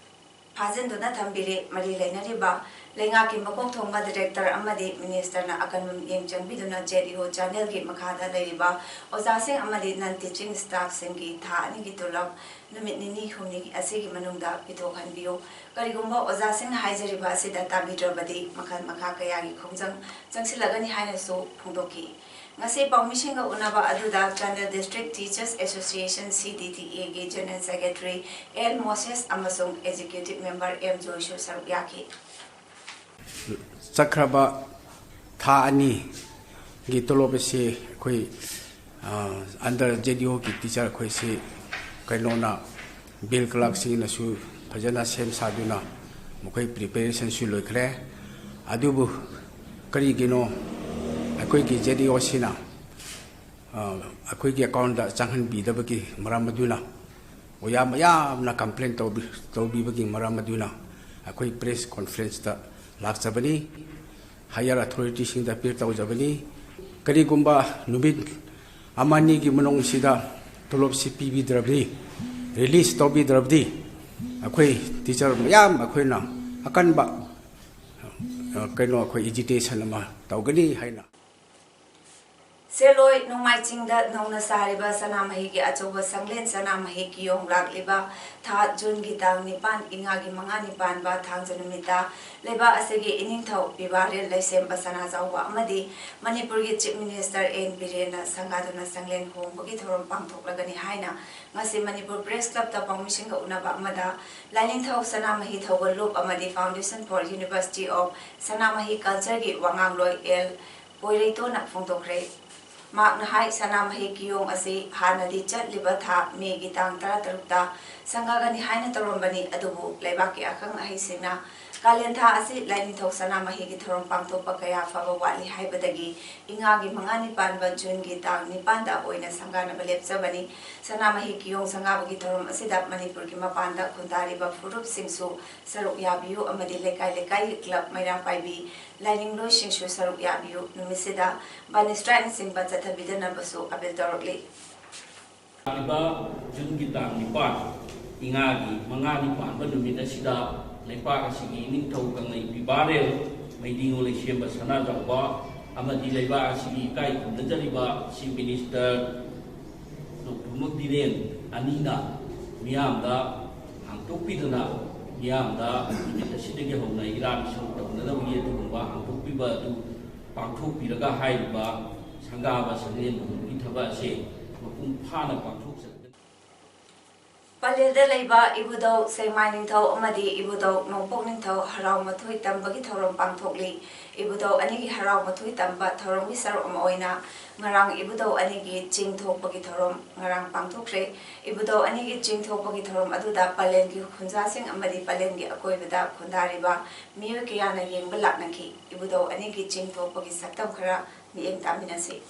ꯐꯥꯖꯤꯟꯗꯨꯅ ꯊꯝꯕꯤꯔꯤ꯫ ꯃꯔꯤ ꯂꯩꯅꯔꯤꯕ ꯂꯩꯉꯥꯛꯀꯤ ꯃꯀꯣꯛ ꯊꯣꯡꯕ ꯗꯤꯔꯦꯛꯇꯔ ꯑꯃꯗꯤ ꯃꯤꯅꯤꯁꯇꯔꯅ ꯑꯀꯟꯕ ꯃꯤꯠꯌꯦꯡ ꯆꯪꯕꯤꯗꯨꯅ ꯖꯦꯠ ꯏ ꯑꯣ ꯆꯥꯟꯗꯦꯜꯒꯤ ꯃꯈꯥꯗ ꯂꯩꯔꯤꯕ ꯑꯣꯖꯥꯁꯤꯡ ꯑꯃꯗꯤ ꯅꯟ ꯇꯤꯆꯤꯡ ꯁ꯭ꯇꯥꯐꯁꯤꯡꯒꯤ ꯊꯥ ꯑꯅꯤꯒꯤ ꯇꯣꯂꯣꯞ ꯅꯨꯃꯤꯠ ꯅꯤꯅꯤ ꯍꯨꯝꯅꯤ ꯑꯁꯤꯒꯤ ꯃꯅꯨꯡꯗ ꯄꯤꯊꯣꯛꯍꯟꯕꯤꯌꯨ꯫ ꯀꯔꯤꯒꯨꯝꯕ ꯑꯣꯖꯥꯁꯤꯡꯅ ꯍꯥꯏꯖꯔꯤꯕ ꯑꯁꯤꯗ ꯇꯥꯕꯤꯗ꯭ꯔꯕꯗꯤ ꯃꯈꯜ ꯃꯈꯥ ꯀꯌꯥꯒꯤ ꯈꯣꯡꯖꯪ ꯆꯪꯁꯤꯜꯂꯒꯅꯤ ꯍꯥꯏꯅꯁꯨ ꯐꯣꯡꯗꯣꯛꯈꯤ꯫ ꯉꯁꯤ ꯄꯥꯎꯃꯤꯁꯤꯡꯒ ꯎꯅꯕ ꯑꯗꯨꯗ Chandel District Teachers Association, C D T A, ꯒꯤ General Secretary ꯑꯦꯜ ꯃꯣꯁꯦꯁ ꯑꯃꯁꯨꯡ Executive Member ꯑꯦꯝ ꯖꯣꯏꯁꯨ ꯁꯔꯨꯛ ꯌꯥꯈꯤ꯫ ꯆꯠꯈ꯭ꯔꯕ ꯊꯥ ꯑꯅꯤꯒꯤ ꯇꯣꯂꯣꯞ ꯑꯁꯤ ꯑꯩꯈꯣꯏ ꯑꯟꯗꯔ ꯖꯦ ꯗꯤ ꯑꯣꯒꯤ ꯇꯤꯆꯔ ꯑꯩꯈꯣꯏꯁꯤ ꯀꯩꯅꯣꯅ ꯕꯤꯜ ꯀ꯭ꯂꯥꯔꯛꯁꯤꯡꯅꯁꯨ ꯐꯖꯅ ꯁꯦꯝ ꯁꯥꯗꯨꯅ ꯃꯈꯣꯏ ꯄ꯭ꯔꯤꯄꯦꯔꯦꯁꯟꯁꯨ ꯂꯣꯏꯈ꯭ꯔꯦ꯫ ꯑꯗꯨꯕꯨ ꯀꯔꯤꯒꯤꯅꯣ ꯑꯩꯈꯣꯏꯒꯤ ꯖꯦ ꯗꯤ ꯑꯣꯁꯤꯅ ꯑꯩꯈꯣꯏꯒꯤ ꯑꯦꯀꯥꯎꯟꯗ ꯆꯪꯍꯟꯕꯤꯗꯕꯒꯤ ꯃꯔꯝ ꯑꯗꯨꯅ ꯑꯣꯖꯥ ꯃꯌꯥꯝꯅ ꯀꯝꯄ꯭ꯂꯦꯟ ꯇꯧꯕꯤ ꯇꯧꯕꯤꯕꯒꯤ ꯃꯔꯝ ꯑꯗꯨꯅ ꯑꯩꯈꯣꯏ ꯄ꯭ꯔꯦꯁ ꯀꯣꯟꯐ꯭ꯔꯦꯟꯁꯇ ꯂꯥꯛꯆꯕꯅꯤ꯫ ꯍꯥꯌꯔ ꯑꯊꯣꯔꯤꯇꯤꯁꯤꯡꯗ ꯑꯄꯤꯜ ꯇꯧꯖꯕꯅꯤ꯫ ꯀꯔꯤꯒꯨꯝꯕ ꯅꯨꯃꯤꯠ ꯑꯃ ꯑꯅꯤꯒꯤ ꯃꯅꯨꯡꯁꯤꯗ ꯇꯣꯂꯣꯞꯁꯤ ꯄꯤꯕꯤꯗ꯭ꯔꯕꯗꯤ, ꯔꯤꯂꯤꯁ ꯇꯧꯕꯤꯗ꯭ꯔꯕꯗꯤ ꯑꯩꯈꯣꯏ ꯇꯤꯆꯔ ꯃꯌꯥꯝ ꯑꯩꯈꯣꯏꯅ ꯑꯀꯟꯕ ꯀꯩꯅꯣ ꯑꯩꯈꯣꯏ ꯑꯦꯖꯤꯇꯦꯁꯟ ꯑꯃ ꯇꯧꯒꯅꯤ ꯍꯥꯏꯅ ꯁꯦꯂꯣꯏ ꯅꯣꯡꯃꯥꯏ ꯆꯤꯡꯗ ꯅꯧꯅ ꯁꯥꯔꯤꯕ ꯁꯅꯥꯃꯍꯤꯒꯤ ꯑꯆꯧꯕ ꯁꯪꯂꯦꯟ ꯁꯅꯥꯃꯍꯤ ꯀꯤꯌꯣꯡ ꯂꯥꯛꯂꯤꯕ ꯊꯥ ꯖꯨꯟꯒꯤ ꯇꯥꯡ ꯅꯤꯄꯥꯟ, ꯏꯉꯥꯒꯤ ꯃꯉꯥꯅꯤ ꯄꯥꯟꯕ ꯊꯥꯡꯖ ꯅꯨꯃꯤꯠꯇ ꯂꯩꯕꯥꯛ ꯑꯁꯤꯒꯤ ꯏꯅꯤꯡꯊꯧ ꯄꯤꯕꯥꯔꯦꯜ ꯂꯩꯁꯦꯝꯕ ꯁꯅꯥꯖꯥꯎꯕ ꯑꯃꯗꯤ ꯃꯅꯤꯄꯨꯔꯒꯤ Chief Minister ꯑꯦꯟ ꯕꯤꯔꯦꯟꯅ ꯁꯪꯒꯥꯗꯨꯅ ꯁꯪꯂꯦꯟ ꯍꯣꯡꯕꯒꯤ ꯊꯧꯔꯝ ꯄꯥꯡꯊꯣꯛꯂꯒꯅꯤ ꯍꯥꯏꯅ ꯉꯁꯤ ꯃꯅꯤꯄꯨꯔ Press Clubꯇ ꯄꯥꯎꯃꯤꯁꯤꯡꯒ ꯎꯅꯕ ꯑꯃꯗ ꯂꯥꯏꯅꯤꯡꯊꯧ ꯁꯅꯥꯃꯍꯤ ꯊꯧꯒꯜꯂꯨꯞ ꯑꯃꯗꯤ Foundation for University of Sanamahi Cultureꯒꯤ ꯋꯥꯉꯥꯡꯂꯣꯏ ꯑꯦꯜ ꯄꯣꯏꯔꯩꯇꯣꯅ ꯐꯣꯡꯗꯣꯛꯈ꯭ꯔꯦ꯫ ꯃꯍꯥꯛꯅ ꯍꯥꯏ, ꯁꯅꯥꯃꯍꯤ ꯀꯤꯌꯣꯡ ꯑꯁꯤ ꯍꯥꯟꯅꯗꯤ ꯆꯠꯂꯤꯕ ꯊꯥ ꯃꯦꯒꯤ ꯇꯥꯡ ꯇꯔꯥꯇꯔꯨꯛꯇ ꯁꯪꯒꯥꯒꯅꯤ ꯍꯥꯏꯅ ꯇꯧꯔꯝꯕꯅꯤ, ꯑꯗꯨꯕꯨ ꯂꯩꯕꯥꯛꯀꯤ ꯑꯈꯪ ꯑꯍꯩꯁꯤꯡꯅ ꯀꯥꯂꯦꯟ ꯊꯥ ꯑꯁꯤ ꯂꯥꯏꯅꯤꯡꯊꯧ ꯁꯅꯥꯃꯍꯤꯒꯤ ꯊꯧꯔꯝ ꯄꯥꯡꯊꯣꯛꯄ ꯀꯌꯥ ꯐꯕ ꯋꯥꯠꯂꯤ ꯍꯥꯏꯕꯗꯒꯤ ꯏꯉꯥꯒꯤ ꯃꯉꯥꯅꯤ ꯄꯥꯟꯕ ꯖꯨꯟꯒꯤ ꯇꯥꯡ ꯅꯤꯄꯥꯟꯗ ꯑꯣꯏꯅ ꯁꯪꯒꯥꯅꯕ ꯂꯦꯞꯆꯕꯅꯤ꯫ ꯁꯅꯥꯃꯍꯤ ꯀꯤꯌꯣꯡ ꯁꯪꯒꯥꯕꯒꯤ ꯊꯧꯔꯝ ꯑꯁꯤꯗ ꯃꯅꯤꯄꯨꯔꯒꯤ ꯃꯄꯥꯟꯗ ꯈꯨꯟꯗꯥꯔꯤꯕ ꯐꯨꯔꯨꯞꯁꯤꯡꯁꯨ ꯁꯔꯨꯛ ꯌꯥꯕꯤꯌꯨ ꯑꯃꯗꯤ ꯂꯩꯀꯥꯏ ꯂꯩꯀꯥꯏꯒꯤ club ꯃꯩꯔꯥ ꯄꯥꯏꯕꯤ ꯂꯥꯏꯅꯤꯡꯂꯣꯏꯁꯤꯡꯁꯨ ꯁꯔꯨꯛ ꯌꯥꯕꯤꯌꯨ꯫ ꯅꯨꯃꯤꯠꯁꯤꯗ ꯕꯟ ꯁ꯭ꯇ꯭ꯔꯥꯏꯛꯅꯆꯤꯡꯕ ꯆꯠꯊꯕꯤꯗꯅꯕꯁꯨ ꯑꯥꯄꯤꯜ ꯇꯧꯔꯛꯂꯤ꯫ ꯂꯥꯛꯂꯤꯕ ꯖꯨꯟꯒꯤ ꯇꯥꯡ ꯅꯤꯄꯥꯟ, ꯏꯉꯥꯒꯤ ꯃꯉꯥꯅꯤ ꯄꯥꯟꯕ ꯅꯨꯃꯤꯠ ꯑꯁꯤꯗ ꯂꯩꯄꯥꯛ ꯑꯁꯤꯒꯤ ꯅꯤꯡꯊꯧ ꯀꯪꯂꯩ ꯄꯤꯕꯥꯔꯦꯜ, ꯃꯩꯗꯤꯉꯣ ꯂꯩꯁꯦꯝꯕ ꯁꯅꯥꯖꯥꯎꯕ ꯑꯃꯗꯤ ꯂꯩꯕꯥꯛ ꯑꯁꯤꯒꯤ ꯏꯀꯥꯏ ꯈꯨꯝꯅꯖꯔꯤꯕ Chief Minister ꯗꯣꯛꯇꯔ ꯃꯨꯛꯇꯤꯔꯦꯟ ꯑꯅꯤꯅ ꯃꯤꯌꯥꯝꯗ ꯍꯥꯡꯗꯣꯛꯄꯤꯗꯨꯅ, ꯃꯤꯌꯥꯝꯗ ꯅꯨꯃꯤꯠ ꯑꯁꯤꯗꯒꯤ ꯍꯧꯅ ꯏꯔꯥꯡ ꯏꯁꯧ ꯇꯧꯅꯗꯕꯒꯤ ꯑꯗꯨꯒꯨꯝꯕ ꯍꯥꯡꯗꯣꯛꯄꯤꯕ ꯑꯗꯨ ꯄꯥꯡꯊꯣꯛꯄꯤꯔꯒ ꯍꯥꯏꯔꯤꯕ ꯁꯪꯒꯥꯕ ꯁꯪꯂꯦꯟ ꯍꯣꯡꯕꯒꯤ ꯊꯕꯛ ꯑꯁꯤ ꯃꯄꯨꯡ ꯐꯥꯅ ꯄꯥꯡꯊꯣꯛꯆꯔꯒꯅꯤ꯫ ꯄꯂꯦꯜꯗ ꯂꯩꯕ ꯏꯕꯨꯙꯧ ꯁꯦꯡꯃꯥꯏ ꯅꯤꯡꯊꯧ ꯑꯃꯗꯤ ꯏꯕꯨꯙꯧ ꯅꯣꯡꯄꯣꯛ ꯅꯤꯡꯊꯧ ꯍꯔꯥꯎ ꯃꯊꯣꯏ ꯇꯝꯕꯒꯤ ꯊꯧꯔꯝ ꯄꯥꯡꯊꯣꯛꯂꯤ꯫ ꯏꯕꯨꯙꯧ ꯑꯅꯤꯒꯤ ꯍꯔꯥꯎ ꯃꯊꯣꯏ ꯇꯝꯕ ꯊꯧꯔꯝꯒꯤ ꯁꯔꯨꯛ ꯑꯃ ꯑꯣꯏꯅ ꯉꯔꯥꯡ ꯏꯕꯨꯙꯧ ꯑꯅꯤꯒꯤ ꯆꯤꯡ ꯊꯣꯛꯄꯒꯤ ꯊꯧꯔꯝ ꯉꯔꯥꯡ ꯄꯥꯡꯊꯣꯛꯈ꯭ꯔꯦ꯫ ꯏꯕꯨꯙꯧ ꯑꯅꯤꯒꯤ ꯆꯤꯡ ꯊꯣꯛꯄꯒꯤ ꯊꯧꯔꯝ ꯑꯗꯨꯗ ꯄꯂꯦꯜꯒꯤ ꯈꯨꯟꯖꯥꯁꯤꯡ ꯑꯃꯗꯤ ꯄꯂꯦꯜꯒꯤ ꯑꯀꯣꯏꯕꯗ ꯈꯨꯟꯗꯥꯔꯤꯕ ꯃꯤꯑꯣꯏ ꯀꯌꯥꯅ ꯌꯦꯡꯕ ꯂꯥꯛꯅꯈꯤ꯫ ꯏꯕꯨꯙꯧ ꯑꯅꯤꯒꯤ ꯆꯤꯡ ꯊꯣꯛꯄꯒꯤ ꯁꯛꯇꯝ ꯈꯔ ꯃꯤꯠꯌꯦꯡ ꯇꯥꯃꯤꯟꯅꯁꯤ꯫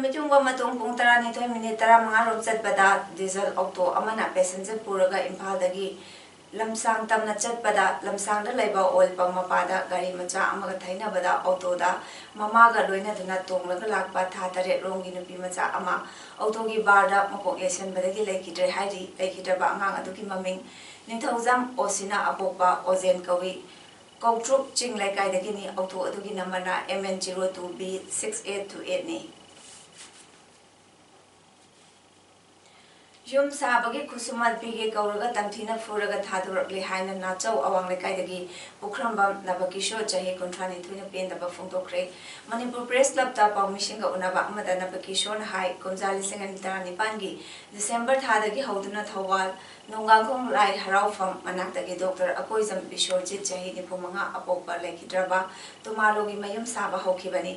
ꯂꯣꯏꯁꯤꯟꯕ ꯃꯇꯨꯡ ꯄꯨꯡ ꯇꯔꯥꯅꯤꯊꯣꯏ ꯃꯤꯅꯤꯠ ꯇꯔꯥꯃꯉꯥ ꯔꯣꯝ ꯆꯠꯄꯗ ꯗꯤꯖꯜ ꯑꯣꯛꯇꯣ ꯑꯃꯅ ꯄꯦꯁꯦꯟꯖꯔ ꯄꯨꯔꯒ ꯏꯝꯐꯥꯜꯗꯒꯤ ꯂꯝꯁꯥꯡ ꯇꯝꯅ ꯆꯠꯄꯗ ꯂꯝꯁꯥꯡꯗ ꯂꯩꯕ ꯑꯣꯏꯜ ꯄꯝ ꯃꯄꯥꯗ ꯒꯥꯔꯤ ꯃꯆꯥ ꯑꯃꯒ ꯊꯩꯅꯕꯗ ꯑꯣꯛꯇꯣꯗ ꯃꯃꯥꯒ ꯂꯣꯏꯅꯗꯨꯅ ꯇꯣꯡꯂꯒ ꯂꯥꯛꯄ ꯊꯥ ꯇꯔꯦꯠ ꯔꯣꯝꯒꯤ ꯅꯨꯄꯤ ꯃꯆꯥ ꯑꯃ ꯑꯣꯛꯇꯣꯒꯤ ꯕꯥꯔꯗ ꯃꯀꯣꯛ ꯌꯩꯁꯟꯕꯗꯒꯤ ꯂꯩꯈꯤꯗ꯭ꯔꯦ ꯍꯥꯏꯔꯤ꯫ ꯂꯩꯈꯤꯗ꯭ꯔꯕ ꯑꯉꯥꯡ ꯑꯗꯨꯒꯤ ꯃꯃꯤꯡ ꯅꯤꯡꯊꯧꯖꯝ ꯑꯣꯁꯤꯅ ꯑꯄꯣꯛꯄ ꯑꯣꯖꯦꯟ ꯀꯧꯏ꯫ ꯀꯧꯇ꯭ꯔꯨꯛ ꯆꯤꯡ ꯂꯩꯀꯥꯏꯗꯒꯤꯅꯤ꯫ ꯑꯣꯛꯇꯣ ꯑꯗꯨꯒꯤ ꯅꯝꯕꯔꯅ M N zero two B six eight two eight ꯅꯤ꯫ ꯌꯨꯝ ꯁꯥꯕꯒꯤ ꯈꯨꯠꯁꯨꯃꯟ ꯄꯤꯒꯦ ꯀꯧꯔꯒ ꯇꯝꯊꯤꯅ ꯐꯨꯔꯒ ꯊꯥꯗꯣꯔꯛꯂꯦ ꯍꯥꯏꯅ ꯅꯥꯆꯧ ꯑꯋꯥꯡ ꯂꯩꯀꯥꯏꯗꯒꯤ ꯄꯨꯈ꯭ꯔꯝꯕꯝ ꯅꯕꯀꯤꯁꯣꯔ ꯆꯍꯤ ꯀꯨꯟꯊ꯭ꯔꯥ ꯅꯤꯊꯣꯏꯅ ꯄꯦꯟꯗꯕ ꯐꯣꯡꯗꯣꯛꯈ꯭ꯔꯦ꯫ ꯃꯅꯤꯄꯨꯔ ꯄ꯭ꯔꯦꯁ ꯀ꯭ꯂꯕꯇ ꯄꯥꯎꯃꯤꯁꯤꯡꯒ ꯎꯅꯕ ꯑꯃꯗ ꯅꯕꯀꯤꯁꯣꯔꯅ ꯍꯥꯏ, ꯀꯨꯝꯖꯥ ꯂꯤꯁꯤꯡ ꯑꯅꯤ ꯇꯔꯥꯅꯤꯄꯥꯟꯒꯤ ꯗꯤꯁꯦꯝꯕꯔ ꯊꯥꯗꯒꯤ ꯍꯧꯗꯨꯅ ꯊꯧꯕꯥꯜ ꯅꯣꯡꯒꯥꯡꯈꯣꯡ ꯂꯥꯏ ꯍꯔꯥꯎꯐꯝ ꯃꯅꯥꯛꯇꯒꯤ ꯗꯣꯛꯇꯔ ꯑꯀꯣꯏꯖꯝ ꯕꯤꯁꯣꯔꯖꯤꯠ ꯆꯍꯤ ꯅꯤꯐꯨ ꯃꯉꯥ ꯑꯄꯣꯛꯄ ꯂꯩꯈꯤꯗ꯭ꯔꯕ ꯇꯨꯃꯥꯂꯣꯒꯤ ꯃꯌꯨꯝ ꯁꯥꯕ ꯍꯧꯈꯤꯕꯅꯤ꯫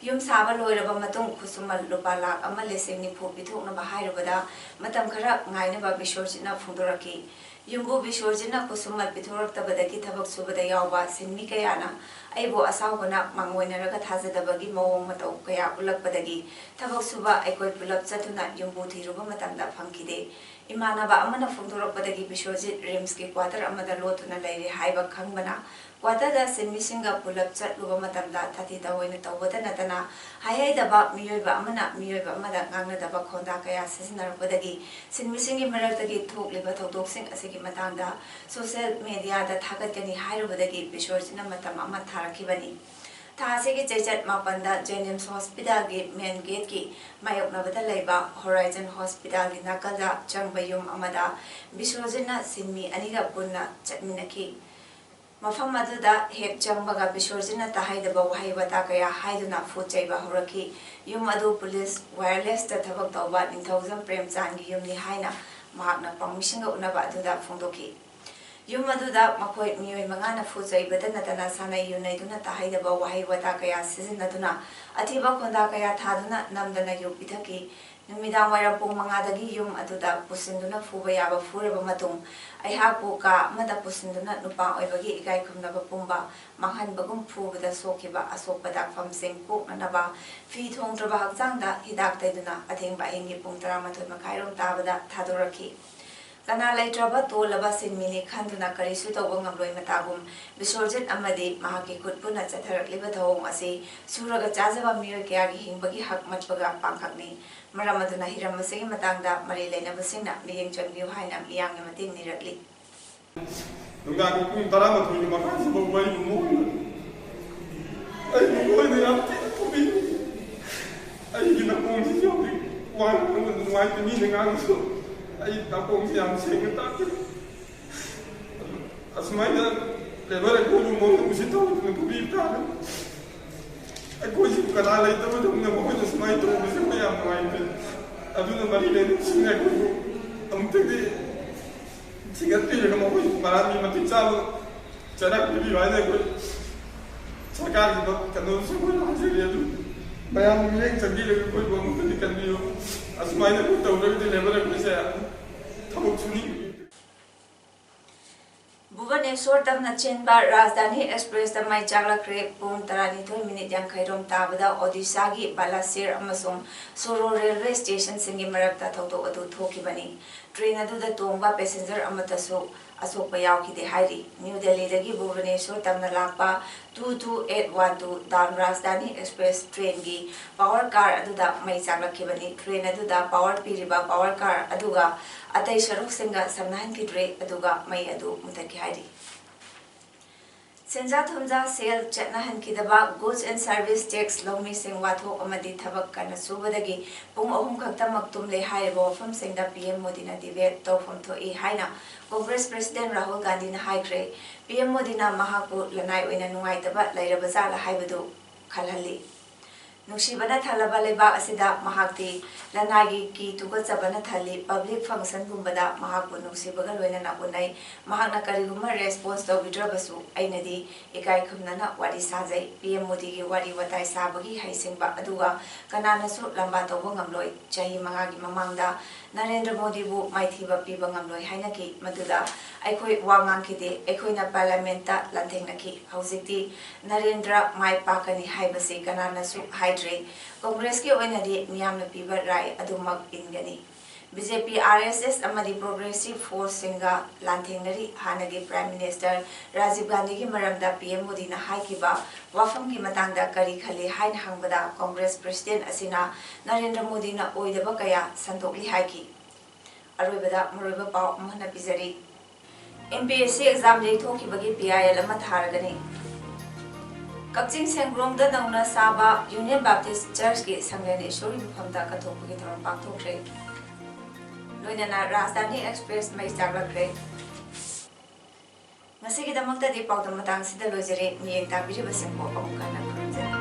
ꯌꯨꯝ ꯁꯥꯕ ꯂꯣꯏꯔꯕ ꯃꯇꯨꯡ ꯈꯨꯠꯁꯨꯃꯟ ꯂꯨꯄꯥ ꯂꯥꯈ ꯑꯃ ꯂꯤꯁꯤꯡ ꯅꯤꯐꯨ ꯄꯤꯊꯣꯛꯅꯕ ꯍꯥꯏꯔꯨꯕꯗ ꯃꯇꯝ ꯈꯔ ꯉꯥꯏꯅꯕ ꯕꯤꯁꯣꯔꯖꯤꯠꯅ ꯐꯣꯡꯗꯣꯔꯛꯈꯤ꯫ ꯌꯨꯝꯕꯨ ꯕꯤꯁꯣꯔꯖꯤꯠꯅ ꯈꯨꯠꯁꯨꯃꯟ ꯄꯤꯊꯣꯔꯛꯇꯕꯗꯒꯤ ꯊꯕꯛ ꯁꯨꯕꯗ ꯌꯥꯎꯕ ꯁꯤꯟꯃꯤ ꯀꯌꯥꯅ ꯑꯩꯕꯨ ꯑꯁꯥꯎꯕꯅ ꯃꯥꯡꯑꯣꯏꯅꯔꯒ ꯊꯥꯖꯗꯕꯒꯤ ꯃꯑꯣꯡ ꯃꯇꯧ ꯀꯌꯥ ꯎꯠꯂꯛꯄꯗꯒꯤ ꯊꯕꯛ ꯁꯨꯕ ꯑꯩꯈꯣꯏ ꯄꯨꯂꯞ ꯆꯠꯇꯨꯅ ꯌꯨꯝꯕꯨ ꯊꯤꯔꯨꯕ ꯃꯇꯝꯗ ꯐꯪꯈꯤꯗꯦ꯫ ꯏꯃꯥꯟꯅꯕ ꯑꯃꯅ ꯐꯣꯡꯗꯣꯔꯛꯄꯗꯒꯤ ꯕꯤꯁꯣꯔꯖꯤꯠ ꯔꯤꯝꯁꯀꯤ ꯀ꯭ꯋꯥꯇꯔ ꯑꯃꯗ ꯂꯣꯠꯇꯨꯅ ꯂꯩꯔꯦ ꯍꯥꯏꯕ ꯈꯪꯕꯅ ꯀ꯭ꯋꯥꯇꯔꯗ ꯁꯤꯟꯃꯤꯁꯤꯡꯒ ꯄꯨꯂꯞ ꯆꯠꯂꯨꯕ ꯃꯇꯝꯗ ꯇꯥꯊꯤ ꯇꯥꯑꯣꯏꯅ ꯇꯧꯕꯗ ꯅꯠꯇꯅ ꯍꯥꯏꯍꯩꯗꯕ ꯃꯤꯑꯣꯏꯕ ꯑꯃꯅ ꯃꯤꯑꯣꯏꯕ ꯑꯃꯗ ꯉꯥꯡꯅꯗꯕ ꯈꯣꯟꯗꯥ ꯀꯌꯥ ꯁꯤꯖꯤꯟꯅꯔꯛꯄꯗꯒꯤ ꯁꯤꯟꯃꯤꯁꯤꯡꯒꯤ ꯃꯔꯛꯇꯒꯤ ꯊꯣꯛꯂꯤꯕ ꯊꯧꯗꯣꯛꯁꯤꯡ ꯑꯁꯤꯒꯤ ꯃꯇꯥꯡꯗ ꯁꯣꯁꯤꯌꯦꯜ ꯃꯦꯗꯤꯌꯥꯗ ꯊꯥꯒꯠꯀꯅꯤ ꯍꯥꯏꯔꯨꯕꯗꯒꯤ ꯕꯤꯁꯣꯔꯖꯤꯠꯅ ꯃꯇꯝ ꯑꯃ ꯊꯥꯔꯛꯈꯤꯕꯅꯤ꯫ ꯊꯥ ꯑꯁꯤꯒꯤ ꯆꯩꯆꯠ ꯃꯥꯄꯟꯗ ꯖꯦꯅꯤꯝꯁ ꯍꯣꯁꯄꯤꯇꯥꯜꯒꯤ ꯃꯦꯟ ꯒꯦꯠꯀꯤ ꯃꯥꯌꯣꯛꯅꯕꯗ ꯂꯩꯕ ꯍꯣꯔꯥꯏꯖꯟ ꯍꯣꯁꯄꯤꯇꯥꯜꯒꯤ ꯅꯥꯀꯜꯗ ꯆꯪꯕ ꯌꯨꯝ ꯑꯃꯗ ꯕꯤꯁꯣꯔꯖꯤꯠꯅ ꯁꯤꯟꯃꯤ ꯑꯅꯤꯒ ꯄꯨꯟꯅ ꯆꯠꯃꯤꯟꯅꯈꯤ꯫ ꯃꯐꯝ ꯑꯗꯨꯗ ꯍꯦꯛ ꯆꯪꯕꯒ ꯕꯤꯁꯣꯔꯖꯤꯠꯅ ꯇꯥꯍꯩꯗꯕ ꯋꯥꯍꯩ ꯋꯥꯇꯥ ꯀꯌꯥ ꯍꯥꯏꯗꯨꯅ ꯐꯨ ꯆꯩꯕ ꯍꯧꯔꯛꯈꯤ꯫ ꯌꯨꯝ ꯑꯗꯨ ꯄꯨꯂꯤꯁ ꯋꯥꯌꯔꯂꯦꯁꯇ ꯊꯕꯛ ꯇꯧꯕ ꯅꯤꯡꯊꯧꯖꯝ ꯄ꯭ꯔꯦꯝꯆꯥꯟꯒꯤ ꯌꯨꯝꯅꯤ ꯍꯥꯏꯅ ꯃꯍꯥꯛꯅ ꯄꯥꯎꯃꯤꯁꯤꯡꯒ ꯎꯅꯕ ꯑꯗꯨꯗ ꯐꯣꯡꯗꯣꯛꯈꯤ꯫ ꯌꯨꯝ ꯑꯗꯨꯗ ꯃꯈꯣꯏ ꯃꯤꯑꯣꯏ ꯃꯉꯥꯅ ꯐꯨ ꯆꯩꯕꯗ ꯅꯠꯇꯅ ꯁꯥꯟꯅꯩ ꯌꯨꯅꯩꯗꯨꯅ ꯇꯥꯍꯩꯗꯕ ꯋꯥꯍꯩ ꯋꯥꯇꯥ ꯀꯌꯥ ꯁꯤꯖꯤꯟꯅꯗꯨꯅ ꯑꯊꯤꯕ ꯈꯣꯟꯗꯥ ꯀꯌꯥ ꯊꯥꯗꯨꯅ ꯅꯝꯗꯅ ꯌꯨ ꯄꯤꯊꯛꯈꯤ꯫ ꯅꯨꯃꯤꯗꯥꯡ ꯋꯥꯏꯔꯝ ꯄꯨꯡ ꯃꯉꯥꯗꯒꯤ ꯌꯨꯝ ꯑꯗꯨꯗ ꯄꯨꯁꯤꯟꯗꯨꯅ ꯐꯨꯕ ꯌꯥꯕ ꯐꯨꯔꯕ ꯃꯇꯨꯡ, ꯑꯩꯍꯥꯛꯄꯨ ꯀꯥ ꯑꯃꯗ ꯄꯨꯁꯤꯟꯗꯨꯅ ꯅꯨꯄꯥ ꯑꯣꯏꯕꯒꯤ ꯏꯀꯥꯏ ꯈꯨꯝꯅꯕ ꯄꯨꯝꯕ ꯃꯥꯡꯍꯟꯕꯒꯨꯝ ꯐꯨꯕꯗ ꯁꯣꯛꯈꯤꯕ ꯑꯁꯣꯛ ꯄꯗꯥꯛꯐꯝꯁꯤꯡ ꯀꯣꯛꯅꯅꯕ ꯐꯤ ꯊꯣꯡꯗ꯭ꯔꯕ ꯍꯛꯆꯥꯡꯗ ꯍꯤꯗꯥꯛ ꯇꯩꯗꯨꯅ ꯑꯊꯦꯡꯕ ꯑꯍꯤꯡꯒꯤ ꯄꯨꯡ ꯇꯔꯥꯃꯥꯊꯣꯏ ꯃꯈꯥꯏꯔꯣꯝ ꯇꯥꯕꯗ ꯊꯥꯗꯣꯔꯛꯈꯤ꯫ ꯀꯅꯥ ꯂꯩꯇ꯭ꯔꯕ ꯇꯣꯜꯂꯕ ꯁꯤꯟꯃꯤꯅꯤ ꯈꯟꯗꯨꯅ ꯀꯔꯤꯁꯨ ꯇꯧꯕ ꯉꯝꯂꯣꯏ ꯃꯇꯥꯒꯨꯝ ꯕꯤꯁ꯭ꯋꯖꯤꯠ ꯑꯃꯗꯤ ꯃꯍꯥꯛꯀꯤ ꯈꯨꯠ ꯄꯨꯟꯅ ꯆꯠꯊꯔꯛꯂꯤꯕ ꯊꯧꯑꯣꯡ ꯑꯁꯤ ꯁꯨꯔꯒ ꯆꯥꯖꯕ ꯃꯤꯑꯣꯏ ꯀꯌꯥꯒꯤ ꯍꯤꯡꯕꯒꯤ ꯍꯛ ꯃꯠꯄꯒ ꯄꯥꯡꯈꯛꯅꯤ꯫ ꯃꯔꯝ ꯑꯗꯨꯅ ꯍꯤꯔꯝ ꯑꯁꯤꯒꯤ ꯃꯇꯥꯡꯗ ꯃꯔꯤ ꯂꯩꯅꯕꯁꯤꯡꯅ ꯃꯤꯠꯌꯦꯡ ꯆꯪꯕꯤꯌꯨ ꯍꯥꯏꯅ ꯃꯤꯌꯥꯝꯒꯤ ꯃꯇꯦꯡ ꯅꯤꯔꯛꯂꯤ꯫ ꯅꯨꯡꯗꯥꯡꯒꯤ ꯄꯨꯡ ꯇꯔꯥꯃꯥꯊꯣꯏꯒꯤ ꯃꯈꯥꯏꯁꯤꯐꯥꯎ ꯃꯩ ꯃꯨꯠꯂꯣꯏꯅ ꯑꯩ ꯃꯨꯠꯂꯣꯏꯅ ꯌꯥꯝ ꯊꯤꯅ ꯐꯨꯕꯤ꯫ ꯑꯩꯒꯤ ꯅꯥꯀꯣꯡꯁꯤ ꯌꯧꯔꯤ꯫ ꯋꯥ ꯉꯥꯡꯕ ꯅꯨꯡꯉꯥꯏꯇꯦ, ꯃꯤꯅ ꯉꯥꯡꯕꯁꯨ ꯑꯩ ꯅꯥꯀꯣꯡꯁꯤ ꯌꯥꯝ ꯁꯦꯡꯅ ꯇꯥꯗꯦ꯫ ꯑꯁꯨꯃꯥꯏꯅ ꯂꯦꯕꯔ ꯑꯩꯈꯣꯏꯕꯨ ꯃꯣꯏꯅ ꯎꯁꯤꯠꯇꯧꯗꯅ ꯐꯨꯕꯤꯕ ꯇꯥꯔꯦ꯫ ꯑꯩꯈꯣꯏꯁꯤ ꯀꯅꯥ ꯂꯩꯇꯕꯗꯧꯅ ꯃꯈꯣꯏꯅ ꯁꯨꯃꯥꯏꯅ ꯇꯧꯕꯁꯦ ꯑꯩꯈꯣꯏ ꯌꯥꯝ ꯅꯨꯡꯉꯥꯏꯇꯦ꯫ ꯑꯗꯨꯅ ꯃꯔꯤ ꯂꯩꯅꯕꯁꯤꯡꯅ ꯑꯩꯈꯣꯏꯕꯨ ꯑꯃꯨꯛꯇꯪꯗꯤ ꯊꯤꯒꯠꯄꯤꯔꯒ ꯃꯈꯣꯏ ꯃꯔꯥꯜꯒꯤ ꯃꯇꯤꯛ ꯆꯥꯕ ꯆꯩꯔꯥꯛ ꯄꯤꯕꯤꯌꯨ ꯍꯥꯏꯅ ꯑꯩꯈꯣꯏ ꯁꯔꯀꯥꯔꯒꯤ ꯀꯩꯅꯣꯁꯨ ꯑꯩꯈꯣꯏ ꯍꯥꯏꯖꯔꯤ꯫ ꯑꯗꯨ ꯃꯌꯥꯝꯅ ꯃꯤꯠꯌꯦꯡ ꯆꯪꯕꯤꯔꯒ ꯑꯩꯈꯣꯏꯕꯨ ꯑꯃꯨꯛꯇꯗꯤ ꯀꯟꯕꯤꯌꯨ꯫ ꯑꯁꯨꯃꯥꯏꯅ ꯑꯩꯈꯣꯏ ꯇꯧꯗ꯭ꯔꯒꯗꯤ ꯂꯦꯕꯔ ꯑꯩꯈꯣꯏꯁꯦ ꯊꯕꯛ ꯁꯨꯅꯤꯡꯉꯤ꯫ ꯚꯨꯕꯅꯦꯁ꯭ꯋꯔ ꯇꯝꯅ ꯆꯦꯟꯕ ꯔꯥꯖꯙꯥꯅꯤ ꯑꯦꯛꯁꯄ꯭ꯔꯦꯁꯇ ꯃꯩ ꯆꯥꯛꯂꯛꯈ꯭ꯔꯦ꯫ ꯄꯨꯡ ꯇꯔꯥꯅꯤꯊꯣꯏ ꯃꯤꯅꯤꯠ ꯌꯥꯡꯈꯩꯔꯣꯝ ꯇꯥꯕꯗ ꯑꯣꯗꯤꯁꯥꯒꯤ ꯕꯥꯂꯥꯁꯤꯔ ꯑꯃꯁꯨꯡ ꯁꯣꯔꯣ ꯔꯦꯜꯋꯦ ꯁ꯭ꯇꯦꯁꯟꯁꯤꯡꯒꯤ ꯃꯔꯛꯇ ꯊꯧꯗꯣꯛ ꯑꯗꯨ ꯊꯣꯛꯈꯤꯕꯅꯤ꯫ ꯇ꯭ꯔꯦꯟ ꯑꯗꯨꯗ ꯇꯣꯡꯕ ꯄꯦꯁꯦꯟꯖꯔ ꯑꯃꯠꯇꯁꯨ ꯑꯁꯣꯛꯄ ꯌꯥꯎꯈꯤꯗꯦ ꯍꯥꯏꯔꯤ꯫ ꯅ꯭ꯌꯨ ꯗꯦꯜꯂꯤꯗꯒꯤ ꯚꯨꯕꯅꯦꯁ꯭ꯋꯔ ꯇꯝꯅ ꯂꯥꯛꯄ two two eight one two dam Rajdhani express ꯇ꯭ꯔꯦꯟꯒꯤ ꯄꯥꯋꯔ ꯀꯥꯔ ꯑꯗꯨꯗ ꯃꯩ ꯆꯥꯛꯂꯛꯈꯤꯕꯅꯤ꯫ ꯇ꯭ꯔꯦꯟ ꯑꯗꯨꯗ ꯄꯥꯋꯔ ꯄꯤꯔꯤꯕ ꯄꯥꯋꯔ ꯀꯥꯔ ꯑꯗꯨꯒ ꯑꯇꯩ ꯁꯔꯨꯛꯁꯤꯡꯒ ꯁꯝꯅꯍꯟꯈꯤꯗ꯭ꯔꯦ, ꯑꯗꯨꯒ ꯃꯩ ꯑꯗꯨ ꯃꯨꯊꯠꯈꯤ ꯍꯥꯏꯔꯤ꯫ ꯁꯦꯟꯖꯥ ꯊꯨꯝꯖꯥ ꯁꯦꯜ ꯆꯠꯅꯍꯟꯈꯤꯗꯕ Goods and Service Tax ꯂꯧꯃꯤꯁꯤꯡ ꯋꯥꯊꯣꯛ ꯑꯃꯗꯤ ꯊꯕꯛ ꯀꯟꯅ ꯁꯨꯕꯗꯒꯤ ꯄꯨꯡ ꯑꯍꯨꯝ ꯈꯛꯇꯃꯛ ꯇꯨꯝꯂꯦ ꯍꯥꯏꯔꯤꯕ ꯋꯥꯐꯝꯁꯤꯡꯗ ꯄꯤ ꯑꯦꯝ ꯃꯣꯗꯤꯅ debate ꯇꯧꯐꯝ ꯊꯣꯛꯏ ꯍꯥꯏꯅ ꯀꯣꯡꯒ꯭ꯔꯦꯁ president ꯔꯥꯍꯨꯜ ꯒꯥꯟꯙꯤꯅ ꯍꯥꯏꯈ꯭ꯔꯦ꯫ ꯄꯤ ꯑꯦꯝ ꯃꯣꯗꯤꯅ ꯃꯍꯥꯛꯄꯨ ꯂꯅꯥꯏ ꯑꯣꯏꯅ ꯅꯨꯡꯉꯥꯏꯇꯕ ꯂꯩꯔꯕ ꯖꯥꯠꯂ ꯍꯥꯏꯕꯗꯨ ꯈꯜꯍꯜꯂꯤ꯫ ꯅꯨꯡꯁꯤꯕꯅ ꯊꯜꯂꯕ ꯂꯩꯕꯥꯛ ꯑꯁꯤꯗ ꯃꯍꯥꯛꯇꯤ ꯂꯅꯥꯏꯒꯤ ꯀꯤ ꯇꯨꯒꯠꯆꯕꯅ ꯊꯜꯂꯤ꯫ Public functionꯒꯨꯝꯕꯗ ꯃꯍꯥꯛꯄꯨ ꯅꯨꯡꯁꯤꯕꯒ ꯂꯣꯏꯅꯅ ꯎꯅꯩ꯫ ꯃꯍꯥꯛꯅ ꯀꯔꯤꯒꯨꯝꯕ response ꯇꯧꯕꯤꯗ꯭ꯔꯕꯁꯨ ꯑꯩꯅꯗꯤ ꯏꯀꯥꯏ ꯈꯨꯝꯅꯅ ꯋꯥꯔꯤ ꯁꯥꯖꯩ꯫ ꯄꯤ ꯑꯦꯝ ꯃꯣꯗꯤꯒꯤ ꯋꯥꯔꯤ ꯋꯥꯇꯥꯏ ꯁꯥꯕꯒꯤ ꯍꯩꯁꯤꯡꯕ ꯑꯗꯨꯒ ꯀꯅꯥꯅꯁꯨ ꯂꯝꯕꯥ ꯇꯧꯕ ꯉꯝꯂꯣꯏ꯫ ꯆꯍꯤ ꯃꯉꯥꯒꯤ ꯃꯃꯥꯡꯗ ꯅꯔꯦꯟꯗ꯭ꯔ ꯃꯣꯗꯤꯕꯨ ꯃꯥꯏꯊꯤꯕ ꯄꯤꯕ ꯉꯝꯂꯣꯏ ꯍꯥꯏꯅꯈꯤ꯫ ꯃꯗꯨꯗ ꯑꯩꯈꯣꯏ ꯋꯥ ꯉꯥꯡꯈꯤꯗꯦ꯫ ꯑꯩꯈꯣꯏꯅ Parliamentꯇ ꯂꯥꯟꯊꯦꯡꯅꯈꯤ꯫ ꯍꯧꯖꯤꯛꯇꯤ ꯅꯔꯦꯟꯗ꯭ꯔ ꯃꯥꯏ ꯄꯥꯛꯀꯅꯤ ꯍꯥꯏꯕꯁꯤ ꯀꯅꯥꯅꯁꯨ ꯍꯥꯏꯗ꯭ꯔꯦ꯫ Congressꯀꯤ ꯑꯣꯏꯅꯗꯤ ꯃꯤꯌꯥꯝꯅ ꯄꯤꯕ ꯔꯥꯏ ꯑꯗꯨꯃꯛ ꯏꯟꯒꯅꯤ꯫ ꯕꯤ ꯖꯦ ꯄꯤ, ꯑꯥꯔ ꯑꯦꯁ ꯑꯦꯁ ꯑꯃꯗꯤ progressive forceꯁꯤꯡꯒ ꯂꯥꯟꯊꯦꯡꯅꯔꯤ꯫ ꯍꯥꯟꯅꯒꯤ Prime Minister ꯔꯥꯖꯤꯕ ꯒꯥꯟꯙꯤꯒꯤ ꯃꯔꯝꯗ ꯄꯤ ꯑꯦꯝ ꯃꯣꯗꯤꯅ ꯍꯥꯏꯈꯤꯕ ꯋꯥꯐꯝꯒꯤ ꯃꯇꯥꯡꯗ ꯀꯔꯤ ꯈꯜꯂꯤ ꯍꯥꯏꯅ ꯍꯪꯕꯗ Congress President ꯑꯁꯤꯅ ꯅꯔꯦꯟꯗ꯭ꯔ ꯃꯣꯗꯤꯅ ꯑꯣꯏꯗꯕ ꯀꯌꯥ ꯁꯟꯗꯣꯛꯂꯤ ꯍꯥꯏꯈꯤ꯫ ꯑꯔꯣꯏꯕꯗ ꯃꯔꯨꯑꯣꯏꯕ ꯄꯥꯎ ꯑꯃꯨꯛ ꯍꯟꯅ ꯄꯤꯖꯔꯤ꯫ M P S C exam ꯌꯩꯊꯣꯛꯈꯤꯕꯒꯤ P I L ꯑꯃ ꯊꯥꯔꯒꯅꯤ꯫ ꯀꯛꯆꯤꯡ ꯁꯦꯡꯕ꯭ꯔꯣꯡꯗ ꯅꯧꯅ ꯁꯥꯕ Union Baptist Churchꯀꯤ ꯁꯪꯂꯦꯟ ꯏꯁꯣꯔꯒꯤ ꯃꯐꯝꯗ ꯀꯠꯊꯣꯛꯄꯒꯤ ꯊꯧꯔꯝ ꯄꯥꯡꯊꯣꯛꯈ꯭ꯔꯦ꯫ ꯂꯣꯏꯅꯅ ꯔꯥꯖꯙꯥꯅꯤ Express ꯃꯩ ꯆꯥꯛꯂꯛꯈ꯭ꯔꯦ꯫ ꯉꯁꯤꯒꯤꯗꯃꯛꯇꯗꯤ ꯄꯥꯎꯗꯝ ꯃꯇꯥꯡꯁꯤꯗ ꯂꯣꯏꯖꯔꯦ꯫ ꯃꯤꯠꯌꯦꯡ ꯇꯥꯕꯤꯔꯤꯕꯁꯤꯡꯕꯨ ꯑꯃꯨꯛ ꯍꯟꯅ ꯈꯨꯔꯨꯝꯖꯔꯤ꯫